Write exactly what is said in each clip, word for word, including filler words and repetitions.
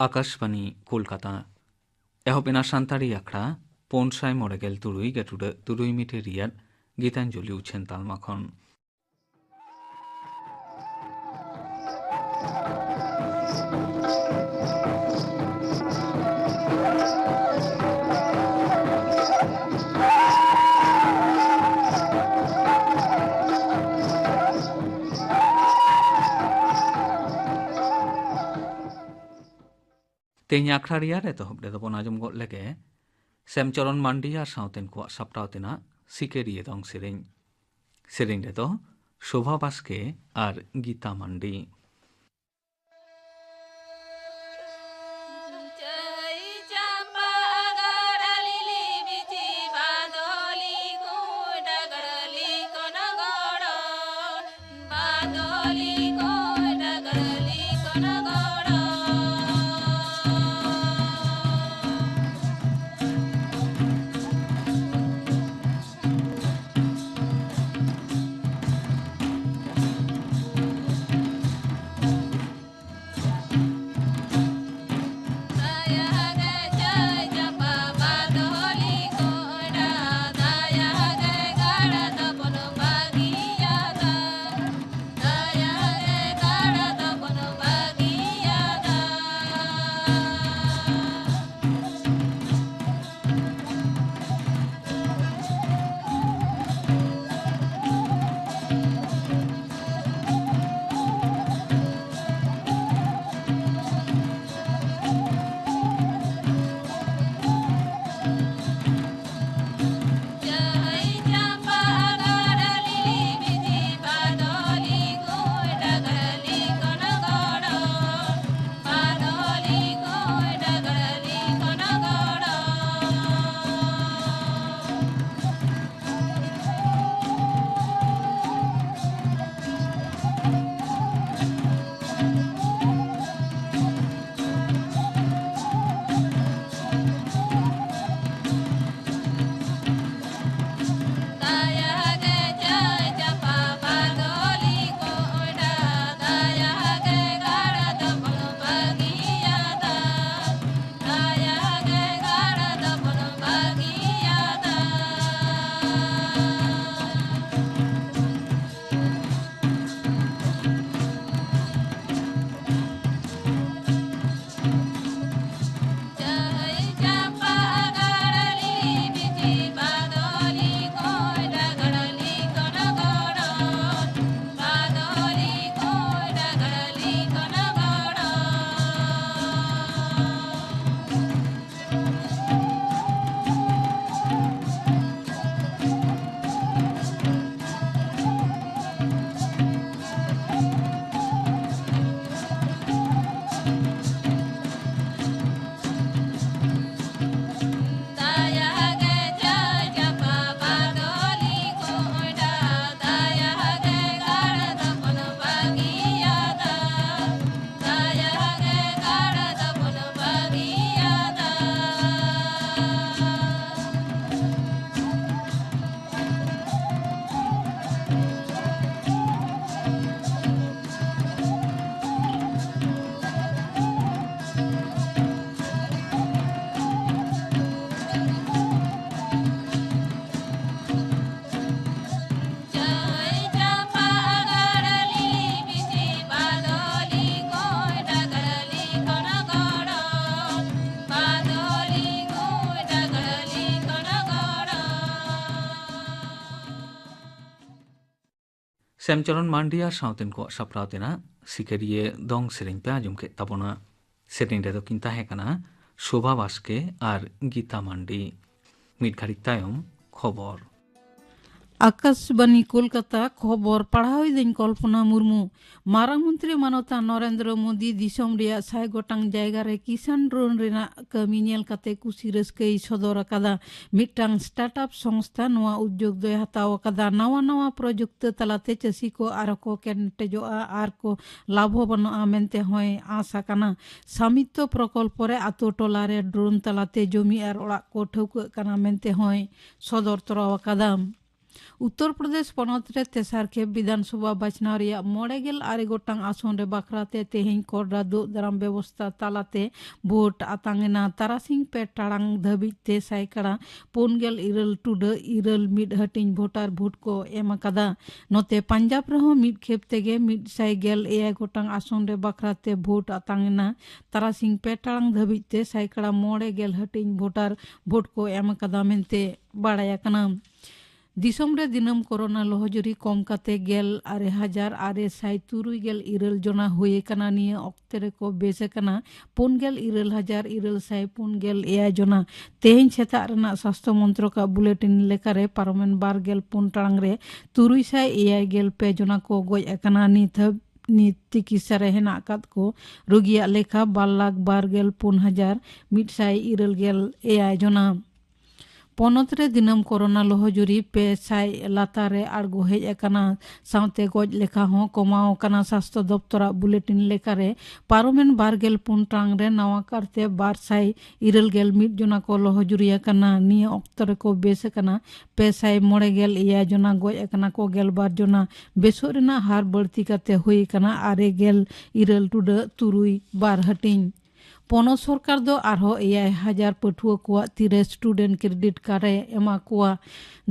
ᱟᱠᱟᱥᱵᱟᱱᱤ ᱠᱳᱞᱠᱟᱛᱟ᱾ ᱮᱦᱚᱵ ᱮᱱᱟ ᱥᱟᱱᱛᱟᱲᱤ ᱟᱠᱷᱲᱟ ᱯᱩᱱ ᱥᱟᱭ ᱢᱚᱬᱮ ᱜᱮᱞ ᱛᱩᱨᱩᱭ ᱜᱮᱴᱩᱰᱟᱹᱜ ᱛᱩᱨᱩᱭ ᱢᱤᱴᱟᱨ ᱨᱮᱭᱟᱜ ᱜᱤᱛᱟᱧᱡᱚᱞᱤ ᱩᱪᱷᱟᱹᱱ ᱛᱟᱞᱢᱟ ᱠᱷᱚᱱ᱾ ᱛᱮᱦᱮᱧ ᱟᱠᱷᱲᱟ ᱨᱮᱭᱟᱜ ᱮᱛᱚᱦᱚᱵ ᱨᱮᱫᱚ ᱵᱚᱱ ᱟᱸᱡᱚᱢ ᱜᱚᱫ ᱞᱮᱜᱮ ᱥᱮᱢᱪᱚᱨᱚᱱ ᱢᱟᱱᱰᱤ ᱟᱨ ᱥᱟᱶᱛᱮᱱ ᱠᱚᱣᱟᱜ ᱥᱟᱯᱲᱟᱣ ᱛᱮᱱᱟᱜ ᱥᱤᱠᱟᱹᱨᱤᱭᱟᱹ ᱫᱚᱝ ᱥᱮᱨᱮᱧ᱾ ᱥᱮᱨᱮᱧ ᱨᱮᱫᱚ ᱥᱳᱵᱷᱟ ᱵᱟᱥᱠᱮ ᱟᱨ ᱜᱤᱛᱟ ᱢᱟᱱᱰᱤ᱾ ᱥᱮᱢᱪᱚᱨᱚᱱ ᱢᱟᱱᱰᱤ ᱟᱨ ᱥᱟᱶᱛᱮᱱ ᱠᱚᱣᱟᱜ ᱥᱟᱯᱲᱟᱣ ᱛᱮᱱᱟᱜ ᱥᱤᱠᱟᱹᱨᱤᱭᱟᱹ ᱫᱚᱝ ᱥᱮᱨᱮᱧ ᱯᱮ ᱟᱸᱡᱚᱢ ᱠᱮᱫ ᱛᱟᱵᱚᱱᱟ᱾ ᱥᱮᱨᱮᱧ ᱨᱮᱫᱚ ᱠᱤᱱ ᱛᱟᱦᱮᱸ ᱠᱟᱱᱟ ᱥᱳᱵᱷᱟ ᱵᱟᱥᱠᱮ ᱟᱨ ᱜᱤᱛᱟ ᱢᱟᱱᱰᱤ᱾ ᱢᱤᱫ ᱜᱷᱟᱹᱲᱤᱡ ᱛᱟᱭᱚᱢ ᱠᱷᱚᱵᱚᱨ᱾ ᱟᱠᱟᱥᱵᱟᱱᱤ ᱠᱳᱞᱠᱟᱛᱟ, ᱠᱷᱚᱵᱚᱨ ᱯᱟᱲᱦᱟᱣ ᱮᱫᱟᱹᱧ ᱠᱚᱞᱯᱚᱱᱟ ᱢᱩᱨᱢᱩ᱾ ᱢᱟᱨᱟᱝ ᱢᱚᱱᱛᱨᱤ ᱢᱟᱱᱚᱛᱟᱱ ᱱᱚᱨᱮᱱᱫᱨᱚ ᱢᱳᱫᱤ ᱫᱤᱥᱚᱢ ᱨᱮᱭᱟᱜ ᱥᱟᱭ ᱜᱚᱴᱟᱝ ᱡᱟᱭᱜᱟ ᱨᱮ ᱠᱤᱥᱟᱱ ᱰᱨᱳᱱ ᱨᱮᱱᱟᱜ ᱠᱟᱹᱢᱤ ᱧᱮᱞ ᱠᱟᱛᱮ ᱠᱩᱥᱤ ᱨᱟᱹᱥᱠᱟᱹᱭ ᱥᱚᱫᱚᱨ ᱟᱠᱟᱫᱟ᱾ ᱢᱤᱫᱴᱟᱝ ᱥᱴᱟᱨᱴᱟᱯ ᱥᱚᱝᱥᱛᱷᱟ ᱱᱚᱣᱟ ᱩᱫᱽᱭᱳᱜᱽ ᱫᱚᱭ ᱦᱟᱛᱟᱣ ᱟᱠᱟᱫᱟ᱾ ᱱᱟᱣᱟ ᱱᱟᱣᱟ ᱯᱨᱚᱡᱩᱠᱛᱤ ᱛᱟᱞᱟᱛᱮ ᱪᱟᱹᱥᱤ ᱠᱚ ᱟᱨᱦᱚᱸ ᱠᱚ ᱠᱮᱴᱮᱡᱚᱜᱼᱟ ᱟᱨ ᱠᱚ ᱞᱟᱵᱷᱚᱵᱟᱱᱚᱜᱼᱟ ᱢᱮᱱᱛᱮ ᱦᱚᱸᱭ ᱟᱸᱥ ᱟᱠᱟᱱᱟ᱾ ᱥᱟᱢᱤᱛᱛᱚ ᱯᱨᱚᱠᱚᱞᱯᱚ ᱨᱮ ᱟᱛᱳ ᱴᱚᱞᱟ ᱨᱮ ᱰᱨᱳᱱ ᱛᱟᱞᱟᱛᱮ ᱡᱚᱢᱤ ᱟᱨ ᱚᱲᱟᱜ ᱠᱚ ᱴᱷᱟᱹᱣᱠᱟᱹᱜ ᱠᱟᱱᱟ ᱢᱮᱱᱛᱮ ᱦᱚᱸᱭ ᱥᱚᱫᱚᱨ ᱛᱚᱨᱟᱣ ᱟᱠᱟᱫᱟ᱾ ᱩᱛᱛᱚᱨ ᱯᱨᱚᱫᱮᱥ ᱯᱚᱱᱚᱛ ᱨᱮ ᱛᱮᱥᱟᱨ ᱠᱷᱮᱯ ᱵᱤᱫᱷᱟᱱ ᱥᱚᱵᱷᱟ ᱵᱟᱪᱷᱱᱟᱣ ᱨᱮᱭᱟᱜ ᱢᱚᱬᱮ ᱜᱮᱞ ᱟᱨᱮ ᱜᱚᱴᱟᱝ ᱟᱥᱚᱱ ᱨᱮ ᱵᱟᱠᱷᱨᱟ ᱛᱮ ᱛᱮᱦᱮᱧ ᱠᱚᱰᱨᱟ ᱫᱩᱜ ᱫᱟᱨᱟᱢ ᱵᱮᱵᱚᱥᱛᱟ ᱛᱟᱞᱟᱛᱮ ᱵᱷᱳᱴ ᱟᱛᱟᱝ ᱮᱱᱟ᱾ ᱛᱟᱨᱟᱥᱤᱧ ᱯᱮ ᱴᱟᱲᱟᱝ ᱫᱷᱟᱹᱵᱤᱡ ᱛᱮ ᱥᱟᱭᱠᱟᱲᱟ ᱯᱩᱱ ᱜᱮᱞ ᱤᱨᱟᱹᱞ ᱴᱩᱰᱟᱹᱜ ᱤᱨᱟᱹᱞ ᱢᱤᱫ ᱦᱟᱹᱴᱤᱧ ᱵᱷᱳᱴᱟᱨ ᱵᱷᱳᱴ ᱠᱚ ᱮᱢ ᱟᱠᱟᱫᱟ᱾ ᱱᱚᱛᱮ ᱯᱟᱧᱡᱟᱵᱽ ᱨᱮᱦᱚᱸ ᱢᱤᱫ ᱠᱷᱮᱯ ᱛᱮᱜᱮ ᱢᱤᱫ ᱥᱟᱭ ᱜᱮᱞ ᱮᱭᱟᱭ ᱜᱚᱴᱟᱝ ᱟᱥᱚᱱ ᱨᱮ ᱵᱟᱠᱷᱨᱟ ᱛᱮ ᱵᱷᱳᱴ ᱟᱛᱟᱝ ᱮᱱᱟ᱾ ᱛᱟᱨᱟᱥᱤᱧ ᱯᱮ ᱴᱟᱲᱟᱝ ᱫᱷᱟᱹᱵᱤᱡ ᱛᱮ ᱥᱟᱭᱠᱟᱲᱟ ᱢᱚᱬᱮ ᱜᱮᱞ ᱦᱟᱹᱴᱤᱧ ᱵᱷᱳᱴᱟᱨ ᱵᱷᱳᱴ ᱠᱚ ᱮᱢ ᱟᱠᱟᱫᱟ ᱢᱮᱱᱛᱮ ᱵᱟᱲᱟᱭ ᱟᱠᱟᱱᱟ᱾ ᱫᱤᱥᱚᱢ ᱨᱮ ᱫᱤᱱᱟᱹᱢ ᱠᱳᱨᱳᱱᱟ ᱞᱚᱦᱚᱡᱩᱨᱤ ᱠᱚᱢ ᱠᱟᱛᱮ ᱜᱮᱞ ᱟᱨᱮ ᱦᱟᱡᱟᱨ ᱟᱨᱮ ᱥᱟᱭ ᱛᱩᱨᱩᱭ ᱜᱮᱞ ᱤᱨᱟᱹᱞ ᱡᱚᱱᱟ ᱦᱩᱭ ᱟᱠᱟᱱᱟ᱾ ᱱᱤᱭᱟᱹ ᱚᱠᱛᱮ ᱨᱮᱠᱚ ᱵᱮᱥ ᱟᱠᱟᱱᱟ ᱯᱩᱱ ᱜᱮᱞ ᱤᱨᱟᱹᱞ ᱦᱟᱡᱟᱨ ᱤᱨᱟᱹᱞ ᱥᱟᱭ ᱯᱩᱱ ᱜᱮᱞ ᱮᱭᱟᱭ ᱡᱚᱱᱟ᱾ ᱛᱮᱦᱮᱧ ᱥᱮᱛᱟᱜ ᱨᱮᱱᱟᱜ ᱥᱟᱥᱛᱷᱚ ᱢᱚᱱᱛᱨᱚᱠᱟᱜ ᱵᱩᱞᱮᱴᱤᱱ ᱞᱮᱠᱟᱨᱮ ᱯᱟᱨᱚᱢᱮᱱ ᱵᱟᱨ ᱜᱮᱞ ᱯᱩᱱ ᱴᱟᱲᱟᱝ ᱨᱮ ᱛᱩᱨᱩᱭ ᱥᱟᱭ ᱮᱭᱟᱭ ᱜᱮᱞ ᱯᱮ ᱡᱚᱱᱟ ᱠᱚ ᱜᱚᱡ ᱟᱠᱟᱱᱟ᱾ ᱱᱤᱛ ᱦᱟᱹᱵ-, ᱱᱤᱛ ᱛᱤᱠᱤᱥᱟ ᱨᱮ ᱦᱮᱱᱟᱜ ᱟᱠᱟᱫ ᱠᱚ ᱨᱩᱜᱤᱭᱟᱜ ᱞᱮᱠᱷᱟ ᱵᱟᱨ ᱞᱟᱠᱷ ᱵᱟᱨ ᱜᱮᱞ ᱯᱩᱱ ᱦᱟᱡᱟᱨ ᱢᱤᱫ ᱥᱟᱭ ᱤᱨᱟᱹᱞ ᱜᱮᱞ ᱮᱭᱟᱭ ᱡᱚᱱᱟ᱾ ᱯᱚᱱᱚᱛ ᱨᱮ ᱫᱤᱱᱟᱹᱢ ᱠᱳᱨᱳᱱᱟ ᱞᱚᱦᱚᱡᱩᱨᱤ ᱯᱮ ᱥᱟᱭ ᱞᱟᱛᱟᱨ ᱨᱮ ᱟᱬᱜᱚ ᱦᱮᱡ ᱟᱠᱟᱱᱟ᱾ ᱥᱟᱶᱛᱮ ᱜᱚᱡ ᱞᱮᱠᱷᱟ ᱦᱚᱸ ᱠᱚᱢᱟᱣ ᱟᱠᱟᱱᱟ᱾ ᱥᱟᱥᱛᱷᱚ ᱫᱚᱯᱛᱚᱨᱟᱜ ᱵᱩᱞᱮᱴᱤᱱ ᱞᱮᱠᱟᱨᱮ ᱯᱟᱨᱚᱢᱮᱱ ᱵᱟᱨ ᱜᱮᱞ ᱯᱩᱱ ᱴᱟᱲᱟᱝ ᱨᱮ ᱱᱟᱣᱟ ᱠᱟᱨᱛᱮ ᱵᱟᱨ ᱥᱟᱭ ᱤᱨᱟᱹᱞ ᱜᱮᱞ ᱢᱤᱫ ᱡᱚᱱᱟ ᱠᱚ ᱞᱚᱦᱚᱡᱩᱨᱤ ᱟᱠᱟᱱᱟ᱾ ᱱᱤᱭᱟᱹ ᱚᱠᱛᱚ ᱨᱮᱠᱚ ᱵᱮᱥ ᱟᱠᱟᱱᱟ ᱯᱮ ᱥᱟᱭ ᱢᱚᱬᱮ ᱜᱮᱞ ᱮᱭᱟᱭ ᱡᱚᱱᱟ, ᱜᱚᱡ ᱟᱠᱟᱱᱟ ᱠᱚ ᱜᱮᱞ ᱵᱟᱨ ᱡᱚᱱᱟ᱾ ᱵᱮᱥᱚᱜ ᱨᱮᱱᱟᱜ ᱦᱟᱨ ᱵᱟᱹᱲᱛᱤ ᱠᱟᱛᱮ ᱦᱩᱭ ᱟᱠᱟᱱᱟ ᱟᱨᱮ ᱜᱮᱞ ᱤᱨᱟᱹᱞ ᱴᱩᱰᱟᱹᱜ ᱛᱩᱨᱩᱭ ᱵᱟᱨ ᱦᱟᱹᱴᱤᱧ᱾ ᱯᱚᱱᱚᱛ ᱥᱚᱨᱠᱟᱨ ᱫᱚ ᱟᱨᱦᱚᱸ ᱮᱭᱟᱭ ᱦᱟᱡᱟᱨ ᱯᱟᱹᱴᱷᱩᱣᱟᱹ ᱠᱚᱣᱟᱜ ᱛᱤᱨᱮ ᱥᱴᱩᱰᱮᱱᱴ ᱠᱨᱮᱰᱤᱴ ᱠᱟᱨᱰ ᱮ ᱮᱢᱟ ᱠᱚᱣᱟ᱾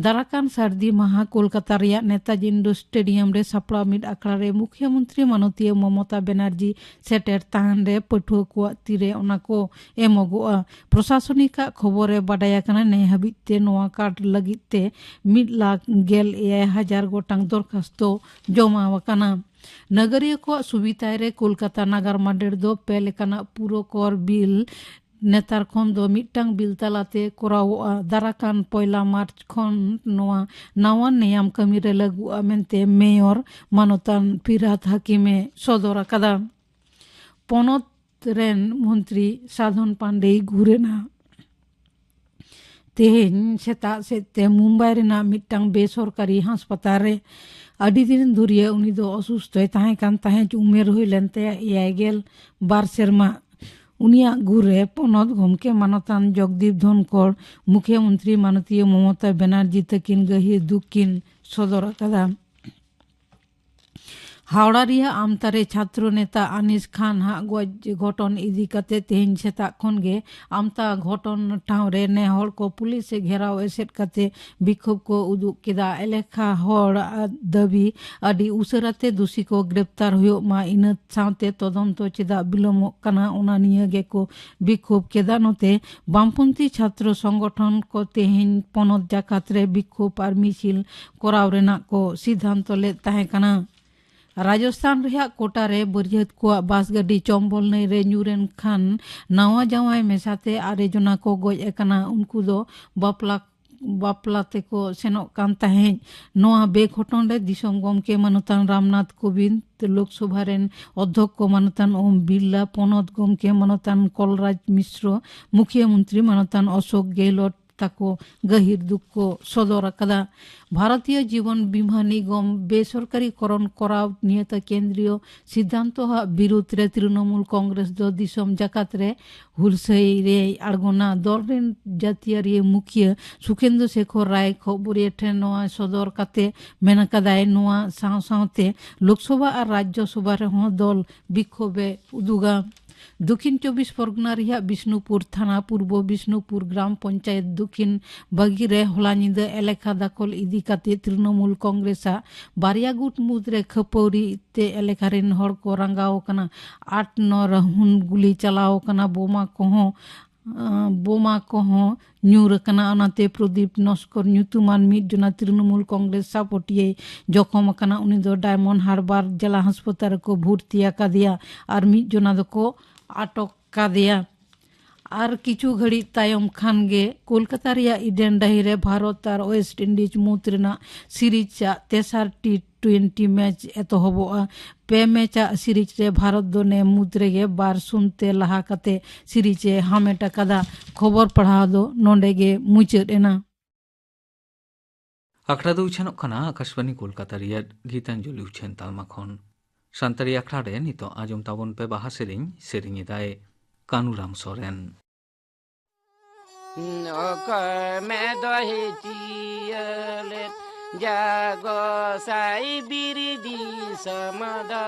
ᱫᱟᱨᱟᱠᱟᱱ ᱥᱟᱹᱨᱫᱤ ᱢᱟᱦᱟ ᱠᱳᱞᱠᱟᱛᱟ ᱨᱮᱭᱟᱜ ᱱᱮᱛᱟᱡᱤ ᱤᱱᱰᱳᱨ ᱥᱴᱮᱰᱤᱭᱟᱢ ᱨᱮ ᱥᱟᱯᱲᱟᱣ ᱢᱤᱫ ᱟᱠᱷᱲᱟ ᱨᱮ ᱢᱩᱠᱷᱭᱟᱹ ᱢᱚᱱᱛᱨᱤ ᱢᱟᱱᱚᱛᱤᱭᱟᱹ ᱢᱚᱢᱚᱛᱟ ᱵᱮᱱᱟᱨᱡᱤ ᱥᱮᱴᱮᱨ ᱛᱟᱦᱮᱱ ᱨᱮ ᱯᱟᱹᱴᱷᱩᱣᱟᱹ ᱠᱚᱣᱟᱜ ᱛᱤᱨᱮ ᱚᱱᱟ ᱠᱚ ᱮᱢᱚᱜᱚᱜᱼᱟ᱾ ᱯᱨᱚᱥᱟᱥᱚᱱᱤᱠᱟᱜ ᱠᱷᱚᱵᱚᱨ ᱨᱮ ᱵᱟᱰᱟᱭ ᱟᱠᱟᱱᱟ, ᱱᱮ ᱦᱟᱹᱵᱤᱡ ᱛᱮ ᱱᱚᱣᱟ ᱠᱟᱨᱰ ᱞᱟᱹᱜᱤᱫ ᱛᱮ ᱢᱤᱫ ᱞᱟᱠᱷ ᱜᱮᱞ ᱮᱭᱟᱭ ᱦᱟᱡᱟᱨ ᱜᱚᱴᱟᱝ ᱫᱚᱨᱠᱷᱟᱥᱛᱚ ᱡᱚᱢᱟ ᱟᱠᱟᱱᱟ᱾ ᱱᱟᱜᱟᱨᱤᱭᱟᱹ ᱠᱚᱣᱟᱜ ᱥᱩᱵᱤᱫᱷᱟᱭ ᱨᱮ ᱠᱳᱞᱠᱟᱛᱟ ᱱᱟᱜᱟᱨ ᱢᱟᱰᱮᱨ ᱫᱚ ᱯᱮ ᱞᱮᱠᱟᱱᱟᱜ ᱯᱩᱨᱚᱠᱚᱨ ᱵᱤᱞ ᱱᱮᱛᱟᱨ ᱠᱷᱚᱱ ᱫᱚ ᱢᱤᱫᱴᱟᱝ ᱵᱤᱞ ᱛᱟᱞᱟᱛᱮ ᱠᱚᱨᱟᱣᱚᱜᱼᱟ᱾ ᱫᱟᱨᱟᱠᱟᱱ ᱯᱚᱭᱞᱟ ᱢᱟᱨᱪ ᱠᱷᱚᱱ ᱱᱚᱣᱟ ᱱᱟᱣᱟ ᱱᱮᱭᱟᱢ ᱠᱟᱹᱢᱤ ᱨᱮ ᱞᱟᱹᱜᱩᱜᱼᱟ ᱢᱮᱱᱛᱮ ᱢᱮᱭᱚᱨ ᱢᱟᱱᱚᱛᱟᱱ ᱯᱷᱤᱨᱦᱟᱫ ᱦᱟᱹᱠᱤᱢᱮ ᱥᱚᱫᱚᱨ ᱟᱠᱟᱫᱟ᱾ ᱯᱚᱱᱚᱛ ᱨᱮᱱ ᱢᱚᱱᱛᱨᱤ ᱥᱟᱫᱷᱚᱱ ᱯᱟᱱᱰᱮᱭ ᱜᱷᱩᱨᱮᱱᱟ᱾ ᱛᱮᱦᱮᱧ ᱥᱮᱛᱟᱜ ᱥᱮᱫ ᱛᱮ ᱢᱩᱢᱵᱟᱭ ᱨᱮᱱᱟᱜ ᱢᱤᱫᱴᱟᱝ ᱵᱮᱥᱚᱨᱠᱟᱨᱤ ᱦᱟᱥᱯᱟᱛᱟᱞ ᱨᱮ᱾ ᱟᱹᱰᱤ ᱫᱤᱱ ᱫᱷᱩᱨᱤᱭᱟᱹ ᱩᱱᱤ ᱫᱚ ᱚᱥᱩᱥᱛᱷᱚᱭ ᱛᱟᱦᱮᱸ ᱠᱟᱱ ᱛᱟᱦᱮᱸᱫ᱾ ᱩᱢᱮᱨ ᱦᱩᱭ ᱞᱮᱱ ᱛᱟᱭᱟ ᱮᱭᱟᱭ ᱜᱮᱞ ᱵᱟᱨ ᱥᱮᱨᱢᱟ᱾ ᱩᱱᱤᱭᱟᱜ ᱜᱩᱨ ᱨᱮ ᱯᱚᱱᱚᱛ ᱜᱚᱢᱠᱮ ᱢᱟᱱᱚᱛᱟᱱ ᱡᱚᱜᱽᱫᱤᱯ ᱫᱷᱚᱱᱠᱚᱲ, ᱢᱩᱠᱷᱭᱟᱹ ᱢᱚᱱᱛᱨᱤ ᱢᱟᱱᱚᱛᱤᱭᱟᱹ ᱢᱚᱢᱚᱛᱟ ᱵᱮᱱᱟᱨᱡᱤ ᱛᱟᱹᱠᱤᱱ ᱜᱟᱹᱦᱤᱨ ᱫᱩᱠ ᱠᱤᱱ ᱥᱚᱫᱚᱨ ᱟᱠᱟᱫᱟ᱾ ᱦᱟᱣᱲᱟ ᱨᱮᱭᱟᱜ ᱟᱢᱛᱟ ᱨᱮ ᱪᱷᱟᱛᱨᱚ ᱱᱮᱛᱟ ᱟᱱᱤᱥ ᱠᱷᱟᱱ ᱦᱟᱜ ᱜᱚᱡ ᱜᱷᱚᱴᱚᱱ ᱤᱫᱤ ᱠᱟᱛᱮ ᱛᱮᱦᱮᱧ ᱥᱮᱛᱟᱜ ᱠᱷᱚᱱ ᱜᱮ ᱟᱢᱛᱟ ᱜᱷᱚᱴᱚᱱ ᱴᱷᱟᱶ ᱨᱮ ᱱᱮ ᱦᱚᱲ ᱠᱚ ᱯᱩᱞᱤᱥ ᱮ ᱜᱷᱮᱨᱟᱣ ᱮᱥᱮᱫ ᱠᱟᱛᱮ ᱵᱤᱠᱷᱳᱵ ᱠᱚ ᱩᱫᱩᱜ ᱠᱮᱫᱟ᱾ ᱮᱞᱮᱠᱷᱟ ᱦᱚᱲ ᱟᱜ ᱫᱟᱹᱵᱤ, ᱟᱹᱰᱤ ᱩᱥᱟᱹᱨᱟ ᱛᱮ ᱫᱩᱥᱤ ᱠᱚ ᱜᱨᱮᱯᱛᱟᱨ ᱦᱩᱭᱩᱜ ᱢᱟ, ᱤᱱᱟᱹ ᱥᱟᱶᱛᱮ ᱛᱚᱫᱚᱱᱛᱚ ᱪᱮᱫᱟᱜ ᱵᱤᱞᱚᱢᱚᱜ ᱠᱟᱱᱟ, ᱚᱱᱟ ᱱᱤᱭᱟᱹ ᱜᱮᱠᱚ ᱵᱤᱠᱷᱳᱵ ᱠᱮᱫᱟ᱾ ᱱᱚᱛᱮ ᱵᱟᱢᱯᱚᱱᱛᱷᱤ ᱪᱷᱟᱛᱨᱚ ᱥᱚᱝᱜᱚᱴᱷᱚᱱ ᱠᱚ ᱛᱮᱦᱮᱧ ᱯᱚᱱᱚᱛ ᱡᱟᱠᱟᱛ ᱨᱮ ᱵᱤᱠᱷᱳᱵ ᱟᱨ ᱢᱤᱪᱷᱤᱞ ᱠᱚᱨᱟᱣ ᱨᱮᱱᱟᱜ ᱠᱚ ᱥᱤᱫᱷᱟᱱᱛᱚ ᱞᱮᱫ ᱛᱟᱦᱮᱸ ᱠᱟᱱᱟ᱾ ᱨᱟᱡᱚᱥᱛᱷᱟᱱ ᱨᱮᱭᱟᱜ ᱠᱳᱴᱟ ᱨᱮ ᱵᱟᱹᱨᱭᱟᱹᱛ ᱠᱚᱣᱟᱜ ᱵᱟᱥ ᱜᱟᱹᱰᱤ ᱪᱚᱢᱵᱚᱞ ᱱᱟᱹᱭ ᱨᱮ ᱧᱩᱨᱮᱱ ᱠᱷᱟᱱ ᱱᱟᱣᱟ ᱡᱟᱶᱟᱭ ᱢᱮᱥᱟᱛᱮ ᱟᱨᱮ ᱡᱚᱱᱟ ᱠᱚ ᱜᱚᱡ ᱟᱠᱟᱱᱟ᱾ ᱩᱱᱠᱩ ᱫᱚ ᱵᱟᱯᱞᱟ, ᱵᱟᱯᱞᱟ ᱛᱮᱠᱚ ᱥᱮᱱᱚᱜ ᱠᱟᱱ ᱛᱟᱦᱮᱸᱫ᱾ ᱱᱚᱣᱟ ᱵᱮᱜᱷᱚᱴᱚᱱ ᱨᱮ ᱫᱤᱥᱚᱢ ᱜᱚᱢᱠᱮ ᱢᱟᱱᱚᱛᱟᱱ ᱨᱟᱢᱱᱟᱛᱷ ᱠᱳᱵᱤᱱᱫᱽ, ᱞᱳᱠᱥᱚᱵᱷᱟ ᱨᱮᱱ ᱚᱫᱽᱫᱷᱚᱠᱠᱚ ᱢᱟᱱᱚᱛᱟᱱ ᱳᱢ ᱵᱤᱨᱞᱟ, ᱯᱚᱱᱚᱛ ᱜᱚᱢᱠᱮ ᱢᱟᱱᱚᱛᱟᱱ ᱠᱚᱞᱨᱟᱡᱽ ᱢᱤᱥᱨᱚ, ᱢᱩᱠᱷᱭᱟᱹ ᱢᱚᱱᱛᱨᱤ ᱢᱟᱱᱚᱛᱟᱱ ᱚᱥᱳᱠ ᱜᱮᱦᱞᱚᱴ, ᱛᱟᱠᱚ ᱜᱟᱹᱦᱤᱨ ᱫᱩᱠ ᱠᱚ ᱥᱚᱫᱚᱨ ᱟᱠᱟᱫᱟ᱾ ᱵᱷᱟᱨᱚᱛᱤᱭᱚ ᱡᱤᱵᱚᱱ ᱵᱤᱢᱟ ᱱᱤᱜᱚᱢ ᱵᱮᱥᱚᱨᱠᱟᱨᱤ ᱠᱚᱨᱚᱱ ᱠᱚᱨᱟᱣ ᱱᱤᱭᱟᱹᱛᱟ ᱠᱮᱱᱫᱨᱤᱭᱚ ᱥᱤᱫᱽᱫᱷᱟᱱᱛᱚ ᱟᱜ ᱵᱤᱨᱩᱫᱷ ᱨᱮ ᱛᱨᱤᱱᱚᱢᱩᱞ ᱠᱚᱝᱜᱨᱮᱥ ᱫᱚ ᱫᱤᱥᱚᱢ ᱡᱟᱠᱟᱛ ᱨᱮ ᱦᱩᱞᱥᱟᱹᱭ ᱨᱮᱭ ᱟᱬᱜᱚᱱᱟ᱾ ᱫᱚᱞ ᱨᱮᱱ ᱡᱟᱹᱛᱤᱭᱟᱹᱨᱤ ᱢᱩᱠᱷᱤᱭᱟᱹ ᱥᱩᱠᱷᱮᱱᱫᱩ ᱥᱮᱠᱷᱚᱨ ᱨᱟᱭ ᱠᱷᱚᱵᱚᱨᱤᱭᱟᱹ ᱴᱷᱮᱱ ᱱᱚᱣᱟ ᱥᱚᱫᱚᱨ ᱠᱟᱛᱮ ᱢᱮᱱ ᱟᱠᱟᱫᱟᱭ, ᱱᱚᱣᱟ ᱥᱟᱶ ᱥᱟᱶᱛᱮ ᱞᱳᱠᱥᱚᱵᱷᱟ ᱟᱨ ᱨᱟᱡᱽᱡᱚᱥᱚᱵᱷᱟ ᱨᱮᱦᱚᱸ ᱫᱚᱞ ᱵᱤᱠᱷᱳᱵ ᱮ ᱩᱫᱩᱜᱟ᱾ ᱫᱚᱠᱷᱤᱱ ᱪᱚᱵᱵᱤᱥ ᱯᱚᱨᱜᱚᱱᱟ ᱨᱮᱭᱟᱜ ᱵᱤᱥᱱᱩᱯᱩᱨ ᱛᱷᱟᱱᱟ, ᱯᱩᱨᱵᱚ ᱵᱤᱥᱱᱩᱯᱩᱨ ᱜᱨᱟᱢ ᱯᱚᱧᱪᱟᱭᱮᱛ ᱫᱚᱠᱷᱤᱱ ᱵᱟᱜᱤ ᱨᱮ ᱦᱚᱞᱟ ᱧᱤᱫᱟᱹ ᱮᱞᱟᱠᱟ ᱫᱟᱠᱷᱚᱞ ᱤᱫᱤ ᱠᱟᱛᱮ ᱛᱨᱤᱱᱚᱢᱩᱞ ᱠᱚᱝᱜᱨᱮᱥ ᱟᱜ ᱵᱟᱨᱭᱟ ᱜᱩᱴ ᱢᱩᱫᱽᱨᱮ ᱠᱷᱟᱹᱯᱟᱹᱨᱤ ᱛᱮ ᱮᱞᱟᱠᱟ ᱨᱮᱱ ᱦᱚᱲ ᱠᱚ ᱨᱟᱸᱜᱟᱣ ᱟᱠᱟᱱᱟ᱾ ᱟᱴ ᱱᱚ ᱨᱟᱦᱩᱱ ᱜᱩᱞᱤ ᱪᱟᱞᱟᱣ ᱟᱠᱟᱱᱟ, ᱵᱳᱢᱟ ᱠᱚᱦᱚᱸ, ᱟᱸ, ᱵᱳᱢᱟ ᱠᱚᱦᱚᱸ ᱧᱩᱨ ᱟᱠᱟᱱᱟ᱾ ᱚᱱᱟᱛᱮ ᱯᱨᱚᱫᱤᱯ ᱱᱚᱥᱠᱚᱨ ᱧᱩᱛᱩᱢᱟᱱ ᱢᱤᱫ ᱡᱚᱱᱟ ᱛᱨᱤᱱᱚᱢᱩᱞ ᱠᱚᱝᱜᱨᱮᱥ ᱥᱟᱯᱚᱴᱤᱭᱟᱹᱭ ᱡᱚᱠᱷᱚᱢ ᱟᱠᱟᱱᱟ᱾ ᱩᱱᱤ ᱫᱚ ᱰᱟᱭᱢᱚᱱᱰ ᱦᱟᱨᱵᱟᱨ ᱡᱮᱞᱟ ᱦᱟᱥᱯᱟᱛᱟᱞ ᱨᱮᱠᱚ ᱵᱷᱚᱨᱛᱤ ᱟᱠᱟᱫᱮᱭᱟ ᱟᱨ ᱢᱤᱫ ᱡᱚᱱᱟ ᱫᱚᱠᱚ ᱟᱴᱚᱠ ᱠᱟᱫᱮᱭᱟ᱾ ᱟᱨ ᱠᱤᱪᱷᱩ ᱜᱷᱟᱹᱲᱤᱡ ᱛᱟᱭᱚᱢ ᱠᱷᱟᱱ ᱜᱮ ᱠᱳᱞᱠᱟᱛᱟ ᱨᱮᱭᱟᱜ ᱤᱰᱮᱱ ᱰᱟᱹᱦᱤ ᱨᱮ ᱵᱷᱟᱨᱚᱛ ᱟᱨ ᱳᱭᱮᱥᱴ ᱤᱱᱰᱤᱡᱽ ᱢᱩᱫᱽ ᱨᱮᱱᱟᱜ ᱥᱤᱨᱤᱡᱽ ᱟᱜ ᱛᱮᱥᱟᱨ ᱴᱤ ᱴᱩᱭᱮᱱᱴᱤ ᱢᱮᱪ ᱮᱛᱚᱦᱚᱵᱚᱜᱼᱟ᱾ ᱯᱮ ᱢᱮᱪ ᱟᱜ ᱥᱤᱨᱤᱡᱽ ᱨᱮ ᱵᱷᱟᱨᱚᱛ ᱫᱚ ᱱᱮ ᱢᱩᱫᱽ ᱨᱮᱜᱮ ᱵᱟᱨ ᱥᱩᱱ ᱛᱮ ᱞᱟᱦᱟ ᱠᱟᱛᱮ ᱥᱤᱨᱤᱡᱽ ᱮ ᱦᱟᱢᱮᱴ ᱟᱠᱟᱫᱟ᱾ ᱠᱷᱚᱵᱚᱨ ᱯᱟᱲᱦᱟᱣ ᱫᱚ ᱱᱚᱰᱮ ᱜᱮ ᱢᱩᱪᱟᱹᱫ ᱮᱱᱟ᱾ ᱟᱠᱷᱲᱟ ᱫᱚ ᱩᱪᱷᱟᱹᱱᱚᱜ ᱠᱟᱱᱟ ᱟᱠᱟᱥᱵᱟᱱᱤ ᱠᱳᱞᱠᱟᱛᱟ ᱨᱮᱭᱟᱜ ᱜᱤᱛᱟᱧᱡᱚᱞᱤ ᱩᱪᱷᱟᱹᱱ ᱛᱟᱞᱢᱟ ᱠᱷᱚᱱ᱾ ᱥᱟᱱᱛᱟᱲᱤ ᱟᱠᱷᱲᱟ ᱨᱮ ᱱᱤᱛᱚᱜ ᱟᱸᱡᱚᱢ ᱛᱟᱵᱚᱱ ᱯᱮ ᱵᱟᱦᱟ ᱥᱮᱨᱮᱧ, ᱥᱮᱨᱮᱧ ᱮᱫᱟᱭ ᱠᱟᱱᱩᱨᱟᱢ ᱥᱚᱨᱮᱱ᱾ ᱚᱠᱚᱭ ᱢᱮ ᱫᱚᱦᱤ ᱪᱤᱭᱟᱹᱞᱮᱫ ᱡᱟᱜᱚ ᱥᱟᱭ ᱵᱤᱨᱤᱫᱤ ᱥᱟᱢᱟᱫᱟ᱾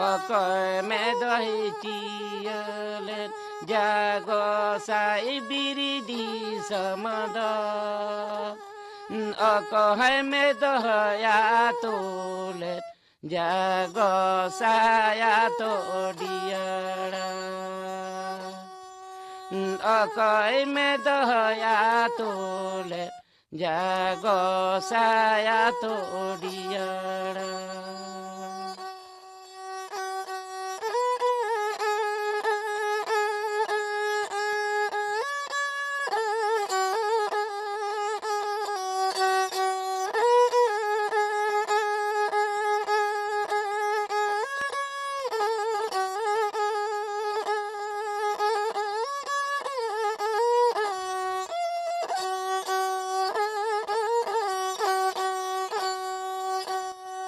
ᱚᱠᱚᱭ ᱢᱮ ᱫᱚᱦᱤ ᱪᱤᱭᱟᱹᱞᱮᱫ ᱡᱟᱜᱚ ᱥᱟᱭ ᱵᱤᱨᱤᱫᱤ ᱥᱟᱢᱟᱫᱟ᱾ ᱚᱠᱚᱭ ᱢᱮ ᱫᱚᱦᱚᱭᱟ ᱛᱩᱞᱮᱫ ᱡᱟᱜᱚ ᱥᱟᱭᱟ ᱛᱚ ᱰᱤᱭᱟᱲᱟ᱾ ᱚᱠᱚᱭ ᱢᱮ ᱫᱚᱦᱚᱭᱟ ᱛᱩᱞᱮᱫ ᱡᱟᱜᱚ ᱥᱟᱭᱟ ᱛᱚ ᱰᱤᱭᱟᱲᱟ᱾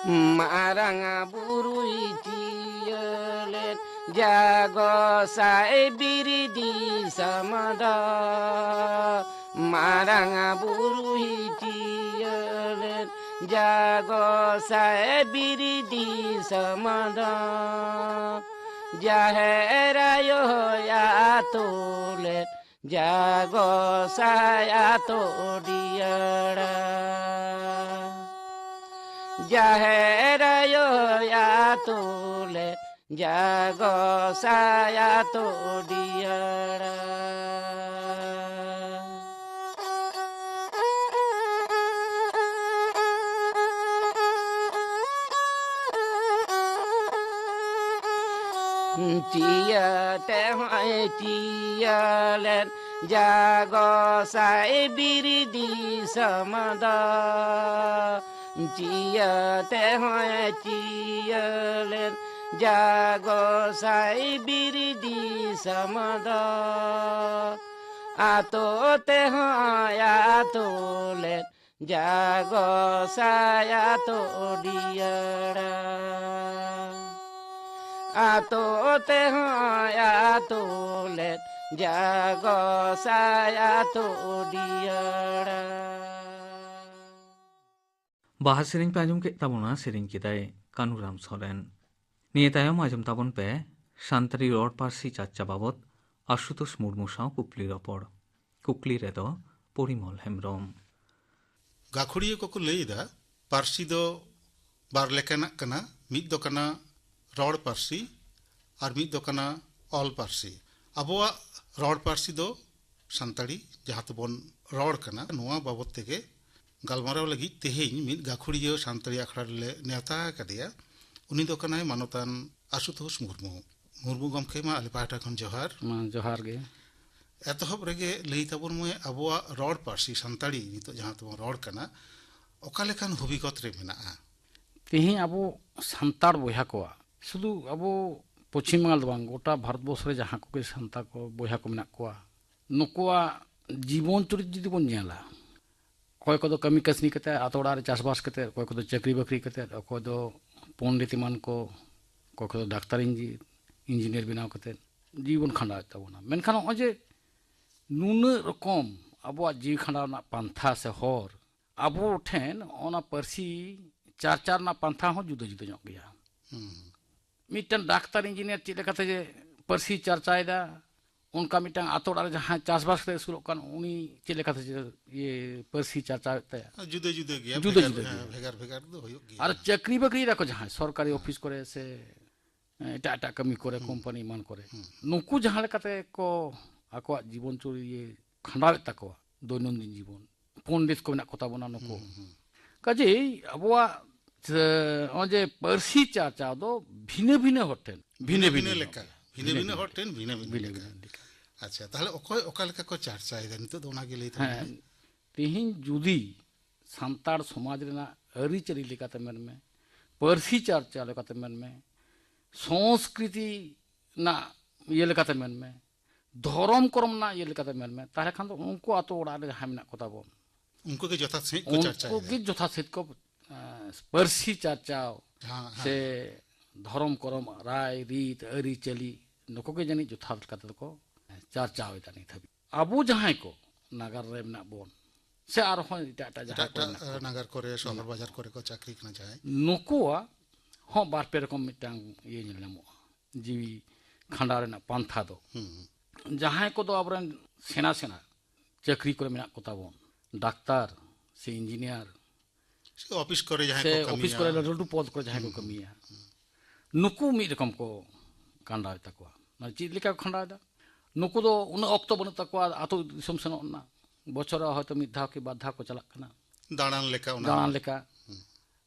ᱢᱟᱨᱟᱝ ᱵᱩᱨᱩᱭ ᱪᱤᱭᱟᱹ ᱞᱮᱫ ᱡᱟᱜᱚ ᱥᱟᱭ ᱵᱤᱨ ᱫᱤᱥᱚᱢ ᱫᱚ᱾ ᱢᱟᱨᱟᱝ ᱵᱩᱨᱩᱭ ᱪᱤᱭᱟᱹ ᱞᱮᱫ ᱡᱟᱜᱚ ᱥᱟᱭ ᱵᱤᱨ ᱫᱤᱥᱚᱢ ᱫᱚ᱾ ᱡᱟᱦᱮᱨ ᱟᱭᱳᱭ ᱟᱹᱛᱩ ᱞᱮᱫ ᱡᱟᱜᱚ ᱥᱟᱭ ᱟᱛᱳ ᱰᱤᱭᱟᱹᱲᱟ᱾ ᱡᱟᱦᱮᱨ ᱟᱭᱳᱭ ᱟᱹᱛᱩ ᱞᱮᱫ ᱡᱟᱜᱚ ᱥᱟᱭ ᱟᱛᱳ ᱰᱤᱭᱟᱹᱲᱟ᱾ ᱪᱤᱭᱟᱹ ᱛᱮᱦᱚᱸᱭ ᱪᱤᱭᱟᱹ ᱞᱮᱱ ᱡᱟᱜᱚ ᱥᱟᱭ ᱵᱤᱨ ᱫᱤᱥᱚᱢ ᱫᱚ᱾ ᱪᱤᱭᱟᱹ ᱛᱮᱦᱚᱸᱭ ᱪᱤᱭᱟᱹ ᱞᱮᱱ ᱡᱟᱜᱚ ᱥᱟᱭ ᱵᱤᱨ ᱫᱤᱥᱚᱢ ᱫᱚ᱾ ᱟᱛᱳ ᱛᱮᱦᱚᱸᱭ ᱟᱛᱳ ᱞᱮᱱ ᱡᱟᱜᱚ ᱥᱟᱭ ᱟᱛᱳ ᱰᱤᱭᱟᱹᱲᱟ᱾ ᱟᱛᱳ ᱛᱮᱦᱚᱸᱭ ᱟᱛᱳ ᱞᱮᱫ ᱡᱟᱜᱚ ᱥᱟᱭ ᱟᱛᱳ ᱰᱤᱭᱟᱹᱲᱟ᱾ ᱵᱟᱦᱟ ᱥᱮᱨᱮᱧ ᱯᱮ ᱟᱸᱡᱚᱢ ᱠᱮᱫ ᱛᱟᱵᱚᱱᱟ, ᱥᱮᱨᱮᱧ ᱠᱮᱫᱟᱭ ᱠᱟᱹᱱᱩᱨᱟᱢ ᱥᱚᱨᱮᱱ᱾ ᱱᱤᱭᱟᱹ ᱛᱟᱭᱚᱢ ᱟᱸᱡᱚᱢ ᱛᱟᱵᱚᱱ ᱯᱮ ᱥᱟᱱᱛᱟᱲᱤ ᱨᱚᱲ ᱯᱟᱹᱨᱥᱤ ᱪᱟᱨᱪᱟ ᱵᱟᱵᱚᱛ ᱟᱥᱩᱛᱳᱥ ᱢᱩᱨᱢᱩ ᱥᱟᱶ ᱠᱩᱠᱞᱤ ᱨᱚᱯᱚᱲ᱾ ᱠᱩᱠᱞᱤ ᱨᱮᱫᱚ ᱯᱚᱨᱤᱢᱚᱞ ᱦᱮᱢᱵᱨᱚᱢ᱾ ᱜᱟᱹᱠᱷᱩᱲᱤᱭᱟᱹ ᱠᱚᱠᱚ ᱞᱟᱹᱭ ᱮᱫᱟ, ᱯᱟᱹᱨᱥᱤ ᱫᱚ ᱵᱟᱨ ᱞᱮᱠᱟᱱᱟᱜ ᱠᱟᱱᱟ, ᱢᱤᱫ ᱫᱚ ᱠᱟᱱᱟ ᱨᱚᱲ ᱯᱟᱹᱨᱥᱤ ᱟᱨ ᱢᱤᱫ ᱫᱚ ᱠᱟᱱᱟ ᱚᱞ ᱯᱟᱹᱨᱥᱤ᱾ ᱟᱵᱚᱣᱟᱜ ᱨᱚᱲ ᱯᱟᱹᱨᱥᱤ ᱫᱚ ᱥᱟᱱᱛᱟᱲᱤ, ᱡᱟᱦᱟᱸ ᱛᱮᱵᱚᱱ ᱨᱚᱲ ᱠᱟᱱᱟ᱾ ᱱᱚᱣᱟ ᱵᱟᱵᱚᱛ ᱛᱮᱜᱮ ᱜᱟᱞᱢᱟᱨᱟᱣ ᱞᱟᱹᱜᱤᱫ ᱛᱮᱦᱮᱧ ᱢᱤᱫ ᱜᱟᱹᱠᱷᱩᱲᱤᱭᱟᱹ ᱥᱟᱱᱛᱟᱲᱤ ᱟᱠᱷᱲᱟ ᱨᱮᱞᱮ ᱱᱮᱣᱛᱟ ᱟᱠᱟᱫᱮᱭᱟ᱾ ᱩᱱᱤ ᱫᱚ ᱠᱟᱱᱟᱭ ᱢᱟᱱᱚᱛᱟᱱ ᱟᱥᱩᱛᱳᱥ ᱢᱩᱨᱢᱩ᱾ ᱢᱩᱨᱢᱩ ᱜᱚᱢᱠᱮ, ᱢᱟ ᱟᱞᱮ ᱯᱟᱦᱴᱟ ᱠᱷᱚᱱ ᱡᱚᱦᱟᱨ᱾ ᱢᱟ ᱡᱚᱦᱟᱨ ᱜᱮ᱾ ᱮᱛᱚᱦᱚᱵ ᱨᱮᱜᱮ ᱞᱟᱹᱭ ᱛᱟᱵᱚᱱ ᱢᱮ, ᱟᱵᱚᱣᱟᱜ ᱨᱚᱲ ᱯᱟᱹᱨᱥᱤ ᱥᱟᱱᱛᱟᱲᱤ ᱱᱤᱛᱚᱜ ᱡᱟᱦᱟᱸ ᱛᱮᱵᱚᱱ ᱨᱚᱲ ᱠᱟᱱᱟ, ᱚᱠᱟ ᱞᱮᱠᱟᱱ ᱦᱚᱵᱤᱜᱚᱛ ᱨᱮ ᱢᱮᱱᱟᱜᱼᱟ? ᱛᱮᱦᱮᱧ ᱟᱵᱚ ᱥᱟᱱᱛᱟᱲ ᱵᱚᱭᱦᱟ ᱠᱚᱣᱟᱜ, ᱥᱩᱫᱷᱩ ᱟᱵᱚ ᱯᱚᱪᱷᱤᱢ ᱵᱟᱝᱜᱟᱞ ᱫᱚ ᱵᱟᱝ, ᱜᱚᱴᱟ ᱵᱷᱟᱨᱚᱛᱵᱚᱨᱥᱚ ᱨᱮ ᱡᱟᱦᱟᱸ ᱠᱚᱜᱮ ᱥᱟᱱᱛᱟᱲ ᱠᱚ ᱵᱚᱭᱦᱟ ᱠᱚ ᱢᱮᱱᱟᱜ ᱠᱚᱣᱟ, ᱱᱩᱠᱩᱣᱟᱜ ᱡᱤᱵᱚᱱ ᱪᱚᱨᱤᱛ ᱡᱩᱫᱤ ᱵᱚᱱ ᱧᱮᱞᱟ, ᱚᱠᱚᱭ ᱠᱚᱫᱚ ᱠᱟᱹᱢᱤ ᱠᱟᱹᱥᱱᱤ ᱠᱟᱛᱮ, ᱟᱛᱳ ᱚᱲᱟᱜ ᱨᱮ ᱪᱟᱥᱵᱟᱥ ᱠᱟᱛᱮ, ᱚᱠᱚᱭ ᱠᱚᱫᱚ ᱪᱟᱹᱠᱨᱤ ᱵᱟᱹᱠᱨᱤ ᱠᱟᱛᱮ, ᱚᱠᱚᱭ ᱫᱚ ᱯᱚᱱᱰᱤᱛ ᱮᱢᱟᱱ ᱠᱚ, ᱚᱠᱚᱭ ᱠᱚᱫᱚ ᱰᱟᱠᱛᱟᱨ ᱤᱧᱡᱤ-, ᱤᱧᱡᱤᱱᱤᱭᱟᱨ ᱵᱮᱱᱟᱣ ᱠᱟᱛᱮ ᱡᱤᱵᱚᱱ ᱠᱷᱟᱸᱰᱟᱣᱮᱫ ᱛᱟᱵᱚᱱᱟ᱾ ᱢᱮᱱᱠᱷᱟᱱ ᱱᱚᱜᱼᱚᱭ ᱡᱮ ᱱᱩᱱᱟᱹᱜ ᱨᱚᱠᱚᱢ ᱟᱵᱚᱣᱟᱜ ᱡᱤᱣᱤ ᱠᱷᱟᱸᱰᱟᱣ ᱨᱮᱱᱟᱜ ᱯᱟᱱᱛᱷᱟ ᱥᱮ ᱦᱚᱨ, ᱟᱵᱚ ᱴᱷᱮᱱ ᱚᱱᱟ ᱯᱟᱹᱨᱥᱤ ᱪᱟᱨᱪᱟ ᱨᱮᱱᱟᱜ ᱯᱟᱱᱛᱷᱟ ᱦᱚᱸ ᱡᱩᱫᱟᱹ ᱡᱩᱫᱟᱹ ᱧᱚᱜ ᱜᱮᱭᱟ᱾ ᱦᱩᱸ᱾ ᱢᱤᱫᱴᱟᱝ ᱰᱟᱠᱛᱟᱨ ᱤᱧᱡᱤᱱᱤᱭᱟᱨ ᱪᱮᱫ ᱞᱮᱠᱟᱛᱮ ᱡᱮ ᱯᱟᱹᱨᱥᱤ ᱪᱟᱨᱪᱟᱭᱮᱫᱟ, ᱚᱱᱠᱟ ᱢᱤᱫᱴᱟᱝ ᱟᱛᱳ ᱚᱲᱟᱜ ᱨᱮ ᱡᱟᱦᱟᱸᱭ ᱪᱟᱥᱵᱟᱥ ᱠᱟᱛᱮ ᱟᱹᱥᱩᱞᱚᱜ ᱠᱟᱱ, ᱩᱱᱤ ᱪᱮᱫ ᱞᱮᱠᱟᱛᱮ ᱡᱮ ᱤᱭᱟᱹ ᱯᱟᱹᱨᱥᱤ ᱪᱟᱨᱪᱟᱣᱮᱫ ᱛᱟᱭᱟ᱾ ᱡᱩᱫᱟᱹ ᱡᱩᱫᱟᱹ ᱜᱮᱭᱟ, ᱡᱩᱫᱟᱹ ᱵᱷᱮᱜᱟᱨ, ᱡᱩᱫᱟᱹ ᱦᱮᱸ, ᱜᱮᱭᱟ᱾ ᱵᱷᱮᱜᱟᱨ ᱵᱷᱮᱜᱟᱨ ᱫᱚ ᱦᱩᱭᱩᱜ ᱜᱮᱭᱟ᱾ ᱟᱨ ᱪᱟᱹᱠᱨᱤ ᱵᱟᱹᱠᱨᱤᱭ ᱫᱟᱠᱚ ᱡᱟᱦᱟᱸᱭ ᱥᱚᱨᱠᱟᱨᱤ ᱦᱮᱸ᱾ ᱚᱯᱷᱤᱥ ᱠᱚᱨᱮ ᱥᱮ ᱮᱴᱟᱜ ᱮᱴᱟᱜ ᱠᱟᱹᱢᱤ ᱠᱚᱨᱮ, ᱦᱩᱸ᱾ ᱠᱳᱢᱯᱟᱱᱤ ᱮᱢᱟᱱ ᱠᱚᱨᱮ, ᱦᱩᱸ᱾ ᱱᱩᱠᱩ ᱡᱟᱦᱟᱸ ᱞᱮᱠᱟᱛᱮ ᱠᱚ ᱟᱠᱚᱣᱟᱜ ᱡᱤᱵᱚᱱ ᱪᱚᱨᱤᱭᱟᱹ ᱠᱷᱟᱸᱰᱟᱣᱮᱫ ᱛᱟᱠᱚᱣᱟ, ᱫᱳᱭᱱᱚᱱᱫᱤᱱ ᱡᱤᱵᱚᱱ, ᱯᱚᱱᱰᱤᱛ ᱠᱚ ᱢᱮᱱᱟᱜ ᱠᱚᱛᱟ ᱵᱚᱱᱟ ᱱᱩᱠᱩ᱾ ᱦᱩᱸ, ᱦᱩᱸ᱾ ᱠᱟᱡᱮᱭ ᱟᱵᱚᱣᱟᱜ, ᱮ, ᱱᱚᱜᱼᱚᱭ ᱡᱮ ᱯᱟᱹᱨᱥᱤ ᱪᱟᱨᱪᱟᱣ ᱫᱚ ᱵᱷᱤᱱᱟᱹ ᱵᱷᱤᱱᱟᱹ ᱦᱚᱲ ᱴᱷᱮᱱ ᱵᱷᱤᱱᱟᱹ ᱵᱷᱤᱱᱟᱹ ᱵᱷᱤᱱᱟᱹ ᱞᱮᱠᱟ, ᱧᱚᱜ ᱜᱮᱭᱟ᱾ ᱵᱷᱤᱱᱟᱹ ᱵᱷᱤᱱᱟᱹ ᱦᱚᱲ ᱴᱷᱮᱱ ᱵᱷᱤᱱᱟᱹ ᱵᱷᱤᱱᱟᱹ ᱵᱷᱤᱱᱟᱹ ᱞᱮᱠᱟ᱾ ᱵᱷᱤᱱᱟᱹ ᱞᱮᱠᱟ᱾ ᱟᱪᱪᱷᱟ, ᱛᱟᱦᱚᱞᱮ ᱚᱠᱚᱭ ᱚᱠᱟ ᱞᱮᱠᱟ ᱠᱚ ᱪᱟᱨᱪᱟᱭᱮᱫᱟ ᱱᱤᱛᱚᱜ ᱫᱚ ᱚᱱᱟᱜᱮ ᱞᱟᱹᱭ ᱛᱟᱵᱚᱱ ᱦᱮᱸ, ᱢᱮ᱾ ᱛᱮᱦᱮᱧ ᱡᱩᱫᱤ ᱥᱟᱱᱛᱟᱲ ᱥᱚᱢᱟᱡᱽ ᱨᱮᱱᱟᱜ ᱟᱹᱨᱤᱪᱟᱹᱞᱤ ᱞᱮᱠᱟᱛᱮ ᱢᱮᱱ ᱢᱮ, ᱯᱟᱹᱨᱥᱤ ᱪᱟᱨᱪᱟ ᱞᱮᱠᱟᱛᱮ ᱢᱮᱱ ᱢᱮ, ᱥᱚᱝᱥᱠᱨᱤᱛᱤ ᱨᱮᱱᱟᱜ ᱤᱭᱟᱹ ᱞᱮᱠᱟᱛᱮ ᱢᱮᱱ ᱢᱮ, ᱫᱷᱚᱨᱚᱢ ᱠᱚᱨᱚᱢ ᱨᱮᱱᱟᱜ ᱤᱭᱟᱹ ᱞᱮᱠᱟᱛᱮ ᱢᱮᱱ ᱢᱮ, ᱛᱟᱦᱚᱞᱮ ᱠᱷᱟᱱ ᱫᱚ ᱩᱱᱠᱩ ᱟᱛᱳ ᱚᱲᱟᱜ ᱨᱮ ᱡᱟᱦᱟᱸᱭ ᱢᱮᱱᱟᱜ ᱠᱚᱛᱟ ᱵᱚᱱ, ᱩᱱᱠᱩ ᱜᱮ ᱡᱚᱛᱷᱟᱛ ᱥᱟᱺᱦᱤᱡ ᱠᱚ ᱩᱱᱠᱩ ᱪᱟᱨᱪᱟᱭᱮᱫᱟ᱾ ᱜᱮ ᱡᱚᱛᱷᱟᱛ ᱥᱟᱺᱦᱤᱡ ᱠᱚ, ᱮᱸ, ᱯᱟᱹᱨᱥᱤ ᱪᱟᱨᱪᱟᱣ ᱦᱮᱸ, ᱦᱮᱸ᱾ ᱥᱮ ᱫᱷᱚᱨᱚᱢ ᱠᱚᱨᱚᱢ, ᱨᱟᱭ ᱨᱤᱛ, ᱟᱹᱨᱤᱪᱟᱹᱞᱤ, ᱱᱩᱠᱩ ᱜᱮ ᱡᱟᱹᱱᱤᱡ ᱡᱚᱛᱷᱟᱛ ᱞᱮᱠᱟ ᱛᱮᱫᱚ ᱠᱚ ᱪᱟᱨᱪᱟᱣ ᱮᱫᱟ ᱱᱤᱛ ᱦᱟᱹᱵᱤᱡ᱾ ᱟᱵᱚ ᱡᱟᱦᱟᱸᱭ ᱠᱚ ᱱᱟᱜᱟᱨ ᱨᱮ ᱢᱮᱱᱟᱜ ᱵᱚᱱ, ᱥᱮ ᱟᱨᱦᱚᱸ ᱮᱴᱟᱜ ᱮᱴᱟᱜ ᱡᱟᱦᱟᱸ ᱮᱴᱟᱜ ᱠᱚᱨᱮ ᱮᱴᱟᱜ, ᱢᱮᱱᱟᱜ ᱠᱚᱣᱟ, ᱱᱟᱜᱟᱨ ᱠᱚᱨᱮ, ᱥᱚᱦᱚᱨ ᱢᱮᱱᱟᱜ ᱵᱟᱡᱟᱨ ᱠᱚᱣᱟ, ᱠᱚᱨᱮ ᱠᱚ ᱪᱟᱹᱠᱨᱤ ᱠᱟᱱᱟ ᱡᱟᱦᱟᱸᱭ᱾ ᱱᱩᱠᱩᱣᱟᱜ ᱦᱚᱸ ᱵᱟᱨ ᱯᱮ ᱨᱚᱠᱚᱢ ᱢᱤᱫᱴᱟᱝ ᱤᱭᱟᱹ ᱧᱮᱞ ᱧᱟᱢᱚᱜᱼᱟ, ᱡᱤᱣᱤ ᱠᱷᱟᱸᱰᱟᱣ ᱨᱮᱱᱟᱜ ᱯᱟᱱᱛᱷᱟ ᱫᱚ᱾ ᱦᱩᱸ, ᱦᱩᱸ᱾ ᱡᱟᱦᱟᱸᱭ ᱠᱚᱫᱚ ᱟᱵᱚᱨᱮᱱ ᱥᱮᱬᱟ ᱥᱮᱬᱟ ᱪᱟᱹᱠᱨᱤ ᱠᱚᱨᱮ ᱢᱮᱱᱟᱜ ᱠᱚᱛᱟ ᱵᱚᱱ, ᱰᱟᱠᱛᱟᱨ ᱥᱮ ᱤᱧᱡᱤᱱᱤᱭᱟᱨ, ᱥᱮ ᱚᱯᱷᱤᱥ ᱠᱚᱨᱮ ᱡᱟᱦᱟᱸᱭ ᱥᱮ ᱠᱚ ᱚᱯᱷᱤᱥ ᱠᱟᱹᱢᱤᱭᱟ᱾ ᱠᱚᱨᱮ ᱞᱟᱹᱴᱩ ᱞᱟᱹᱴᱩ ᱯᱚᱫᱽ ᱠᱚᱨᱮ ᱡᱟᱦᱟᱸᱭ ᱠᱚ ᱦᱩᱸ, ᱦᱩᱸ, ᱠᱟᱹᱢᱤᱭᱟ, ᱦᱩᱸ᱾ ᱱᱩᱠᱩ ᱢᱤᱫ ᱨᱚᱠᱚᱢ ᱠᱚ ᱠᱷᱟᱸᱰᱟᱣᱮᱫ ᱛᱟᱠᱚᱣᱟ᱾ ᱢᱟᱱᱮ ᱪᱮᱫ ᱞᱮᱠᱟ ᱠᱚ ᱠᱷᱟᱸᱰᱟᱣᱮᱫᱟ? ᱱᱩᱠᱩ ᱫᱚ ᱩᱱᱟᱹᱜ ᱚᱠᱛᱚ ᱵᱟᱹᱱᱩᱜ ᱛᱟᱠᱚᱣᱟ ᱟᱹᱛᱩ ᱫᱤᱥᱚᱢ ᱥᱮᱱᱚᱜ ᱨᱮᱱᱟᱜ᱾ ᱵᱚᱪᱷᱚᱨ ᱨᱮ ᱦᱚᱭᱛᱳ ᱢᱤᱫ ᱫᱷᱟᱣ ᱠᱤ ᱵᱟᱨ ᱫᱷᱟᱣ ᱠᱚ ᱪᱟᱞᱟᱜ ᱠᱟᱱᱟ᱾ ᱫᱟᱬᱟᱱ ᱞᱮᱠᱟ ᱚᱱᱟ ᱫᱟᱬᱟᱱ ᱦᱚᱸ᱾ ᱞᱮᱠᱟ᱾ ᱦᱩᱸ᱾